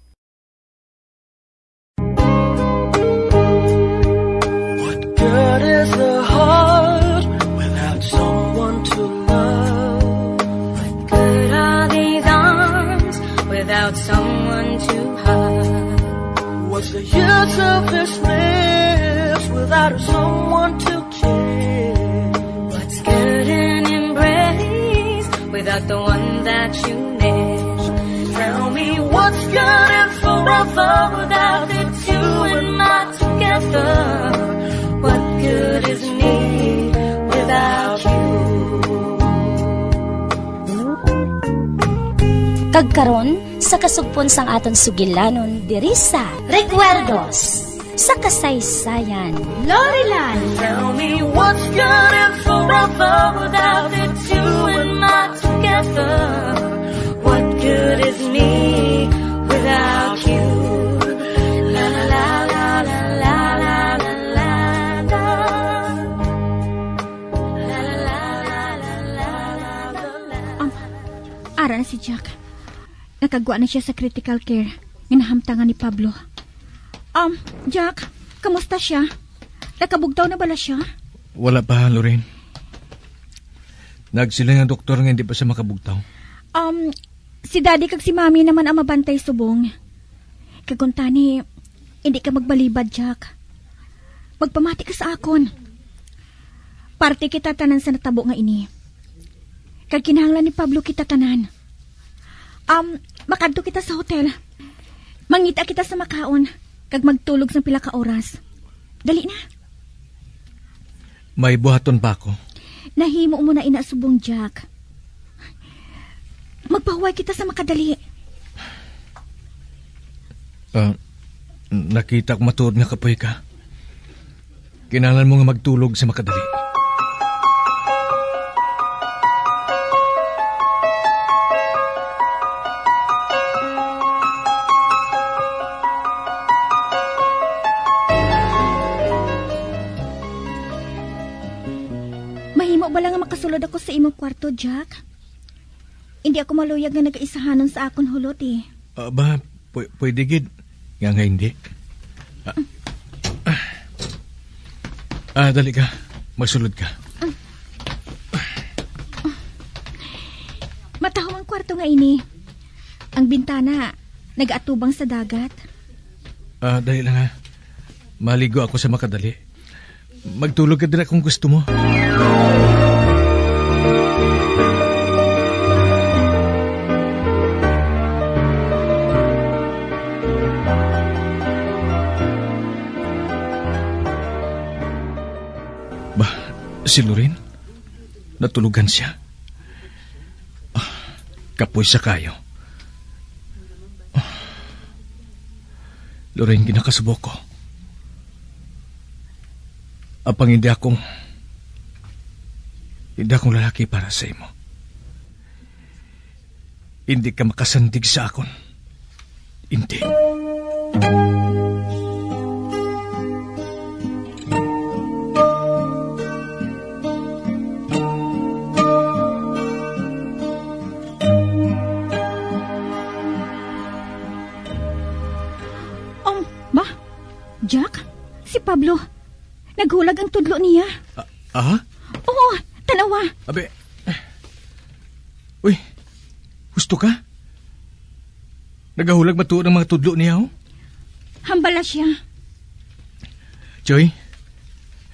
What good is the heart without someone to love? What good are these arms without someone to hug? What's the use of this lips without someone to kiss? What's good in embrace without the one that you miss? Tell me what's good in forever without the two and not together? What good is me without you? Kag karon, sa kasugpon sang aton sugilanon diri sa Recuerdos sa Kasaysayan. Lorelan. Tell me what's good in forever without the two and not together? What good is me without you? La, la, la. Um, ara na si Jack. Nakagwa na siya sa critical care nga nahamtangan ni Pablo. Um, Jack, kamusta siya? Nakabugtaw na bala siya? Wala pa, Lorraine. Nagsiling ang doktor nga hindi pa siya makabugtaw. Um, si Daddy kag si Mommy naman ang mabantay subong. Kag kuntani, hindi ka magbalibad, Jack. Magpamati ka sa akon. Parte kita tanan sa natabo nga ini. Kag kinahanglan ni Pablo kita tanan. Um, makadto kita sa hotel. Mangita kita sa makaon, kag magtulog sang pila ka oras. Dali na. May buhaton pa ako. Nahimo mo na ina subong, Jack. Magpahuway kita sa makadali. Ah, nakita ko matuod nga kapoy ka. Kinahanglan mo nga magtulog sa makadali. Mahimo bala nga makasulod ako sa imong kwarto, Jack? Hindi ako maluyag nga nagaisahanon sa akon hulot, eh. Ah, ba, pwe-, pwede gid. Nga nga hindi. Ah, ah. Ah, dali ka. Magsulod ka. Matahom ang kwarto nga ini. Ang bintana nagaatubang sa dagat. Ah, dali lang, ha. Maligo ako sa makadali. Magtulog ka dira kung gusto mo. Ba, si Loren? Natulugan siya. Ah, kapoy sa kayo. Ah, Loren, ginakasubo ko. Apang hindi ako, hindi akong lalaki para sa imo. Hindi ka makasandig sa akon. Hindi. Um, ma? Jack? Si Pablo. Naghulag ang tudlo niya. Ah, ah? Oo, Tanawa. Abi. Uy, husto ka? Nagahulag matuod ang mga tudlo niya, oh. Hambala siya. Choy?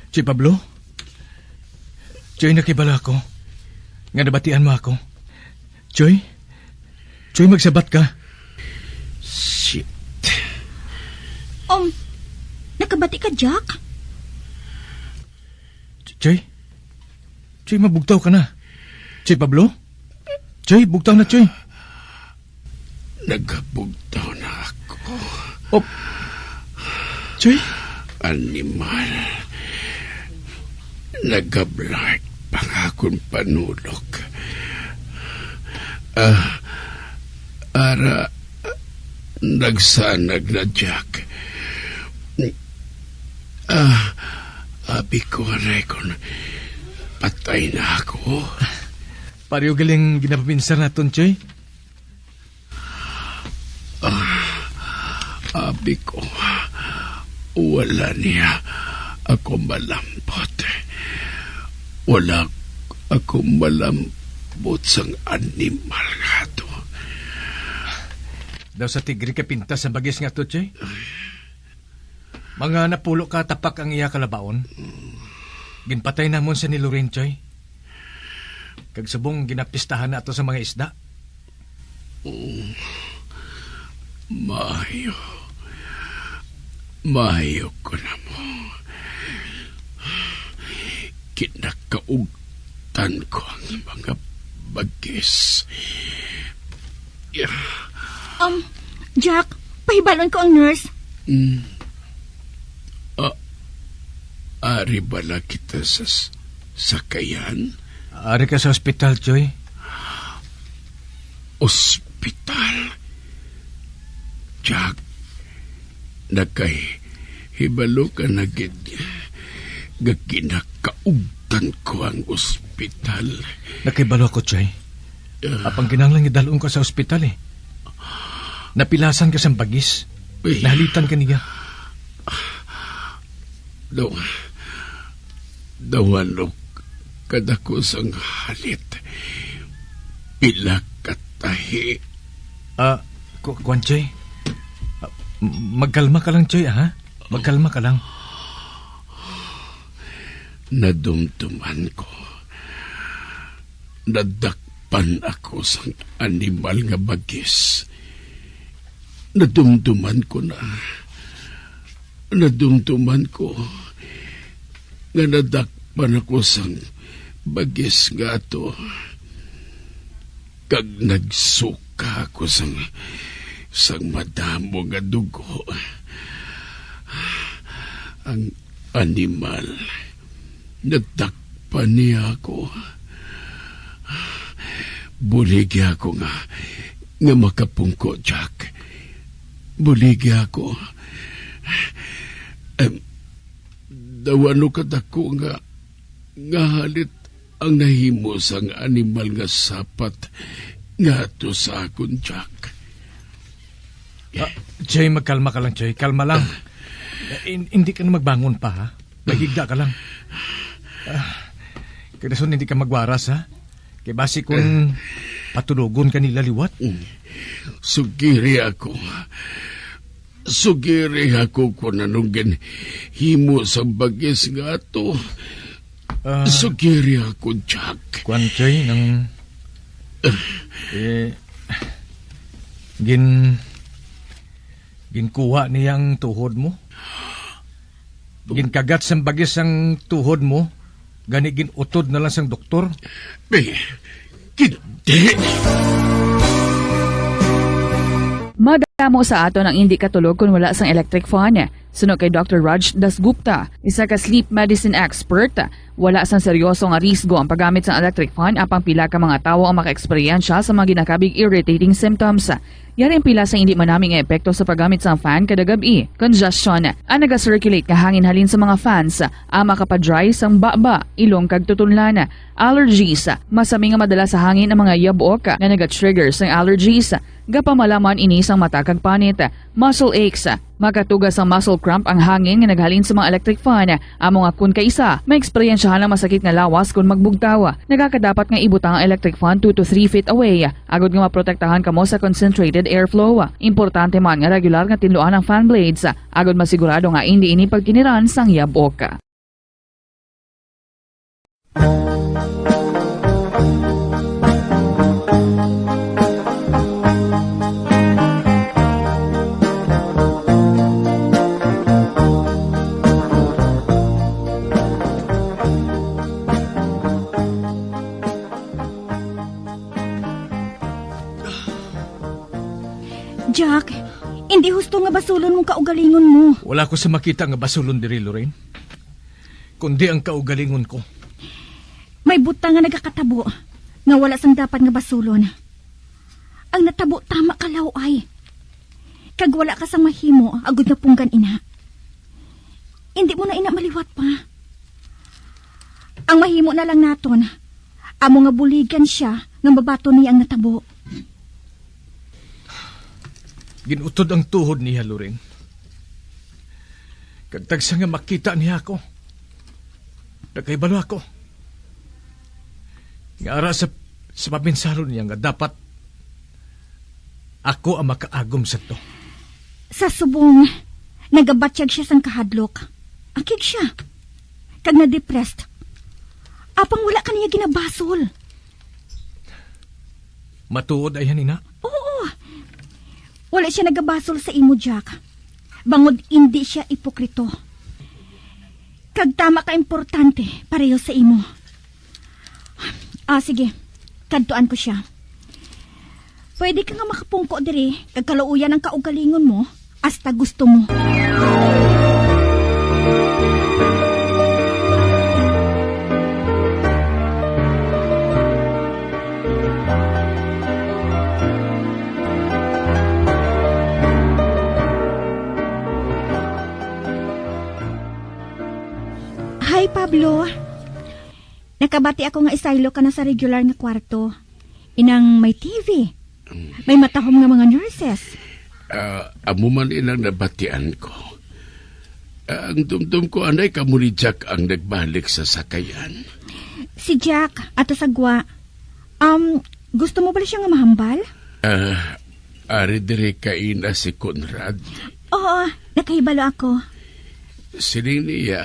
Choy Pablo? Choy, nakibalo ako nga nabatian mo ako. Choy? Choy, magsabat ka. Shit. Um, nakabati ka, Jack? Ch-, Choy? Choy, mabugtaw ka na. Choy Pablo? Choy, bugtaw na, Choy. Nagabugtaw na ako. Oh. Choy? Animal. Nagablart pa nga akong panulok. Ah, ara, nagsanag na, Jack. Ah, abi ko, anay, kon patay na ako. Pareho galing ginapapinsar naton, Choy. Ah, abi ko, wala niya ako malambot. Wala ako malambot sang animal nga ato. Daw sa tigre ka pintas sa bagis nga to, Choy? Mga napulo ka tapak ang iya kalabaon. Ginpatay namon sa ni Loren, Choy. Kag subong ginapistahan na ato sa mga isda. Oh, maayo. Maayo ko na mo. Kinakaugtan ko ang mga bagis. Yeah. Um, Jack, pahibalon ko ang nurse. Mm. Ah, ari bala kita sa s-, sakayan? Ari ka sa ospital, Choy. Ospital? Jack, nakahibalo ka na gid nga kinakaugtan ko ang ospital. Nakahibalo ako, Choy. Ah. Apang kinahanglan nga dalhon ka sa ospital, eh. Napilasan ka sang bagis. Uy. Nahalitan ka niya. Daw, daw ano kadako sang halit? Pila ka tahi? Ah, ku-, kuwan, Choy. Ah, m-, magkalma ka lang, Choy, ha? Magkalma ka lang. Nadumduman ko. Nadakpan ako sang animal nga bagis. Nadumduman ko na. Nadumduman ko nga nadakpan ako sang bagis nga ato. Kag nagsuka ako sang, sang madamo nga dugo. Ang animal, nadakpan niya ako. Buligi ako nga, nga makapungko, Jack. Buligi ako. Em, daw ano kadako nga, nga halit ang nahimo sang animal nga sapat ngadto sa akon, Jack. Ah, Choy, magkalma ka lang, Choy. Kalma lang. Eh, hin-, hindi ka na magbangon pa, ha? Mahigda ka lang. Ah, kay dason hindi ka magwaras, ha? Kay basi kung patulogon ka nila liwat. Mm. Sugiri ako. Sugiri ako kung anong ginhimo sa bagis nga ato. Ah. Sugiri ako, Jack. Kwan, Choy, nang, eh, gin-, ginkuha niya ang tuhod mo? Ginkagat sang bagis ang tuhod mo, gani gin-utod na lang sang doktor? Be, hindi. Madamo sa aton ang indi katulog kon wala sang electric fan. Suno kay Doktor Raj Dasgupta, isa ka sleep medicine expert, wala sang seryoso nga risgo ang paggamit sang electric fan, apang pila ka mga tawo ang makaeksperyensya sa mga ginakabig irritating symptoms. Yari ang pila sa indi manami nga epekto sa paggamit sang fan kada gab-i. Congestion. Ang naga-circulate nga hangin halin sa mga fans, ang makapadry sang baba, ilong kag tutunlan. Allergies. Masami nga madala sa hangin ang mga yabok nga naga-trigger sang allergies. Gapamalaman ini sang mata kag panit. Muscle aches. Makatuga sa muscle cramp ang hangin nga naghalin sa mga electric fan. Amo nga kun kaisa, maeksperiensyahan ang masakit nga lawas kun magbugtaw. Nagakadapat nga ibutang ang electric fan two to three feet away, agud nga maprotektahan kamo sa concentrated airflow. Importante man nga regular nga tinluan ang fan blades, agud masigurado nga indi ini pagkiniran sang yabok. Jack, hindi husto nga basulon mong kaugalingon mo. Wala ko sa makita nga basulon diri, Lorraine. Kundi ang kaugalingon ko. May butang nga nagakatabo nga wala sang dapat nga basulon. Ang natabo tama ka, Law-ay. Kag wala ka sang mahimo agud nga punggan ina. Indi mo na ina maliwat pa. Ang mahimo na lang naton, amo nga buligan sia nga mabaton niya ang natabo. Ginutod ang tuhod niya, Lorraine. Kag tagsa nga makita niya ako, nakahibalo ako nga ara sa, sa pabinsaron niya nga dapat ako ang makaagom sa to. Sa subong, nagabatyag siya sang kahadlok. Akig siya. Kag na-depressed. Apang wala ka niya ginabasol. Matuod, ay, ina? Oo. Wala siya nagabasol sa imo, Jack. Bangod indi siya ipokrito. Kag tama ka importante pareho sa imo. Ah, sige. Kadtuan ko siya. Pwede ka nga makapungko diri kag kaluoyan ang kaugalingon mo hasta gusto mo. Hi, Pablo. Nakabati ako nga isaylo ka na sa regular nga kwarto. Inang may T V. May matahom nga mga nurses. Ah, amo man inang nabatian ko. Ah, ang dumdum ko, anay kamo ni Jack ang nagbalik sa sakayan. Si Jack, ato sa gwa. Um, gusto mo bala siya nga mahambal? Ah, ari diri kaina si Conrad. Oo, nakahibalo ako. Siling niya,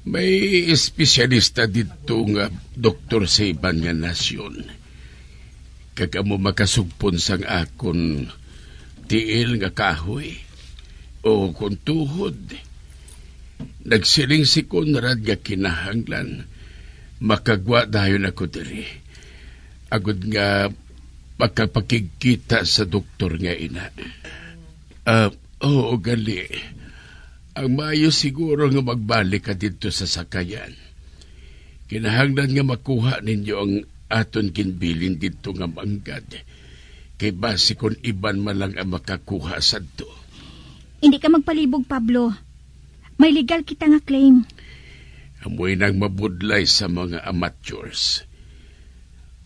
may espesyalista didto nga doktor sa iban nga nasyon. Kag amo makasugpon sang akon tiil nga kahoy, o kon tuhod. Nagsiling si Conrad nga kinahanglan makagwa dayon ako diri, agod nga makapakigkita sa doktor nga ina. Ah, oo, gali. Ang maayo siguro nga magbalik ka didto sa sakayan. Kinahanglan nga makuha ninyo ang aton ginbilin didto nga manggad, kay basi kon iban man lang ang makakuha sadto. Hindi ka magpalibog, Pablo. May legal kita nga claim. Amoy nang mabudlay sa mga amateurs.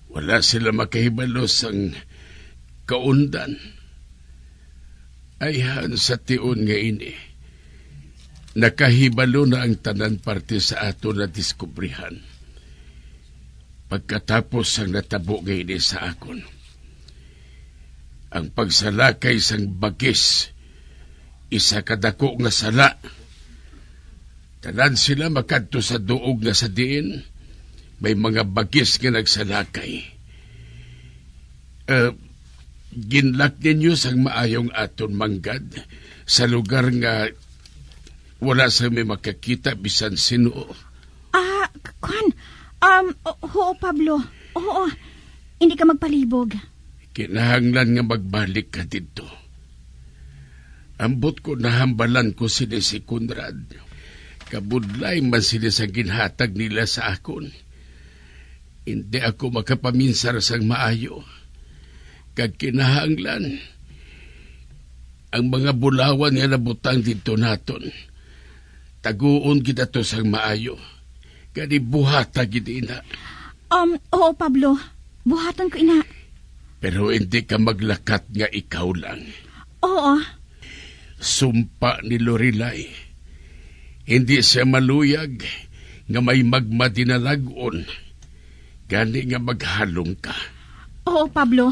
Wala sila makahibalo sang kaundan. Ayhan sa tion nga ini, nakahibalo na ang tanan parte sa aton nadiskubrihan. Pagkatapos sang natabo nga ini sa akon, ang pagsalakay sang bagis, isa ka dako nga sala. Tanan sila makadto sa duog nga sa diin may mga bagis nga nagsalakay. Eh, ginlak ninyo sang maayong aton manggad sa lugar nga wala sa may makakita bisan sino. Ah, k-, kwan, um, o-, oo, Pablo. Oo, hindi ka magpalibog. Kinahanglan nga magbalik ka didto. Ambot ko nahambalan ko sini si Conrad. Kabudlay man sini sa ginhatag nila sa akon. Hindi ako makapaminsar sang maayo. Kag kinahanglan, ang mga bulawan nga nabutang didto naton, taguon gid ato sang maayo. Gani buhata gid ina. Um, oo, Pablo. Buhaton ko ina. Pero hindi ka maglakat nga ikaw lang. Oo. Sumpa ni Lorelai, hindi siya maluyag nga may magma dinalag-on, gani nga maghalong ka. Oo, Pablo.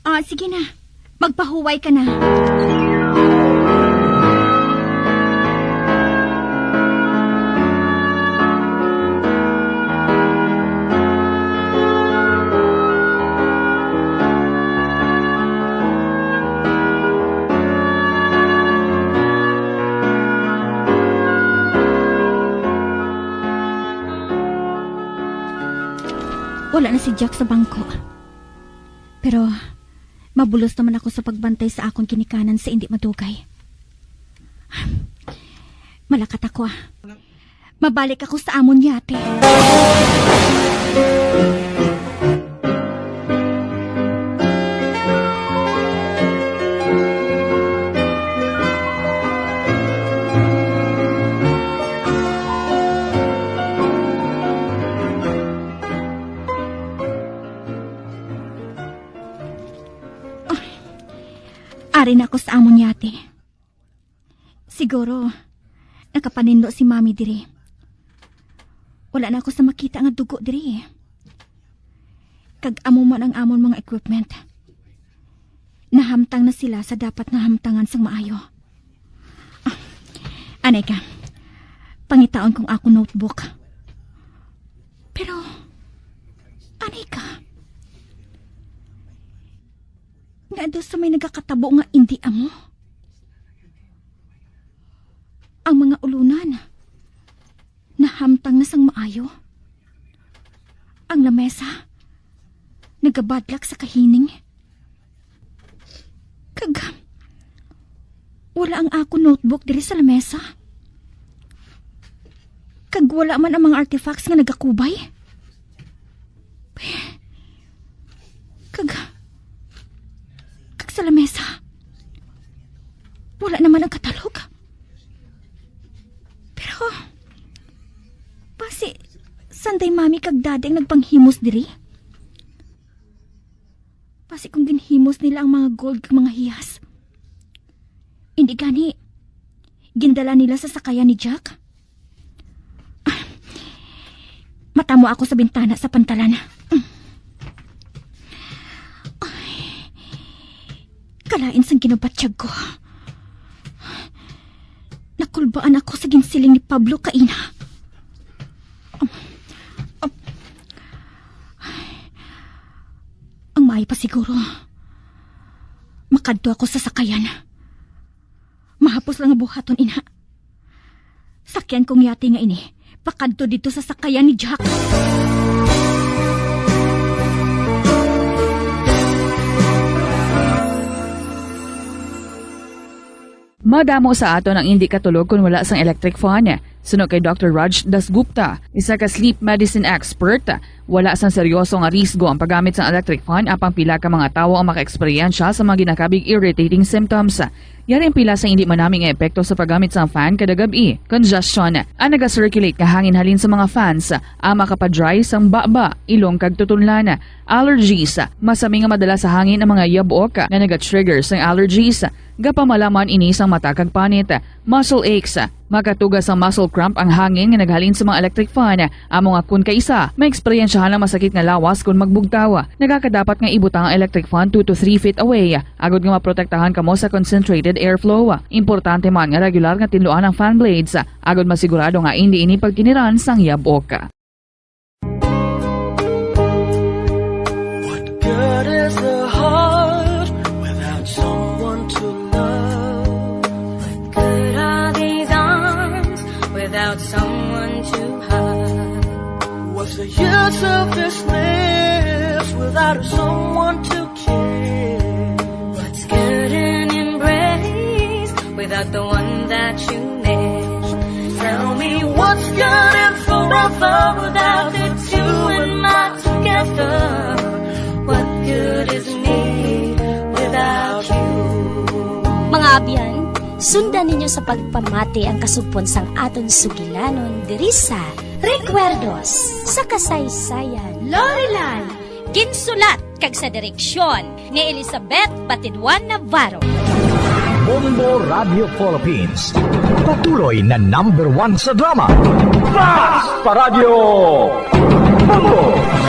Ah, sige na. Magpahuway ka na. Wala na si Jack sa bangko. Pero mabulos naman ako sa pagbantay sa akon ginikanan sa indi madugay. Malakat ako, ah. Mabalik ako sa amon yate. Ari na ako sa amon yate. Siguro, nakapaninlo si Mami diri. Wala na ako sa makita nga dugo diri. Kag amo man ang amon mga equipment. Nahamtang na sila sa dapat nga hamtangan sang maayo. Ah, anay ka. Pangitaon kong ako notebook. Pero, anay ka. Nga daw sa may nagakatabo nga indi amo. Ang mga ulunan nahamtang na sang maayo. Ang lamesa nagabadlak sa kahining. Kag wala ang akon notebook diri sa lamesa. Kag wala man ang mga artifacts nga nagakubay. Kag, kag sa lamesa, wala naman ang katalog. Pero, basi, sanday Mami kag Daddy ang nagpanghimos diri? Basi kung ginhimos nila ang mga gold kag mga hiyas, indi gani gindala nila sa sakayan ni Jack? Ah, matamo ako sa bintana sa pantalan. Ay, kalain sang ginabatyag ko. Nakulbaan ako sa ginsiling ni Pablo kaina. Ang maayo pa siguro, makadto ako sa sakayan. Mahapos lang nga buhaton ina. Sakyan kong yate nga ini pakadto didto sa sakayan ni Jack. Madamo sa aton ang indi katulog kon wala sang electric fan. Suno kay Doctor Raj Dasgupta, isa ka sleep medicine expert, wala sang seryoso nga risgo ang paggamit sang electric fan, apang pila ka mga tawo ang makaeksperyensya sa mga ginakabig irritating symptoms. Yari ang pila sa indi manami nga epekto sa paggamit sang fan kada gab-i: congestion, ang naga-circulate nga hangin halin sa mga fans, ang makapa-dry sang baba, ilong kag tutunlan, allergies, masami nga madala sa hangin ang mga yabok nga naga-trigger sang allergies, gapamalaman ini sang mata kag panit, muscle aches, makatuga sang muscle cramp ang hangin nga naghalin sa mga electric fan, amo nga kon kaisa, maeksperyensyahan ang masakit nga lawas kon magbugtaw. Nagakadapat nga ibutang ang electric fan two to three feet away, agod nga maprotektahan kamo sa concentrated airflow. Importante man nga regular nga tinluan ang fan blades, agod masigurado nga indi ini pagkiniran sang yabok. What good is a heart without someone to love? What good are these arms without someone to hug? What's the use of this lips without someone to care? What's good an embrace without the one that you miss? Tell me what's good and forever without the two and not together. What good is me without you? Mga abyan, sundan ninyo sa pagpamati ang kasugpon sang aton sugilanon diri sa Recuerdos sa Kasaysayan. Lorelan. Ginsulat kag sa direksyon ni Elizabeth Batidwan Navarro. Bombo Radio Philippines, patuloy na number one sa drama. Fast pa Radyo Bombo!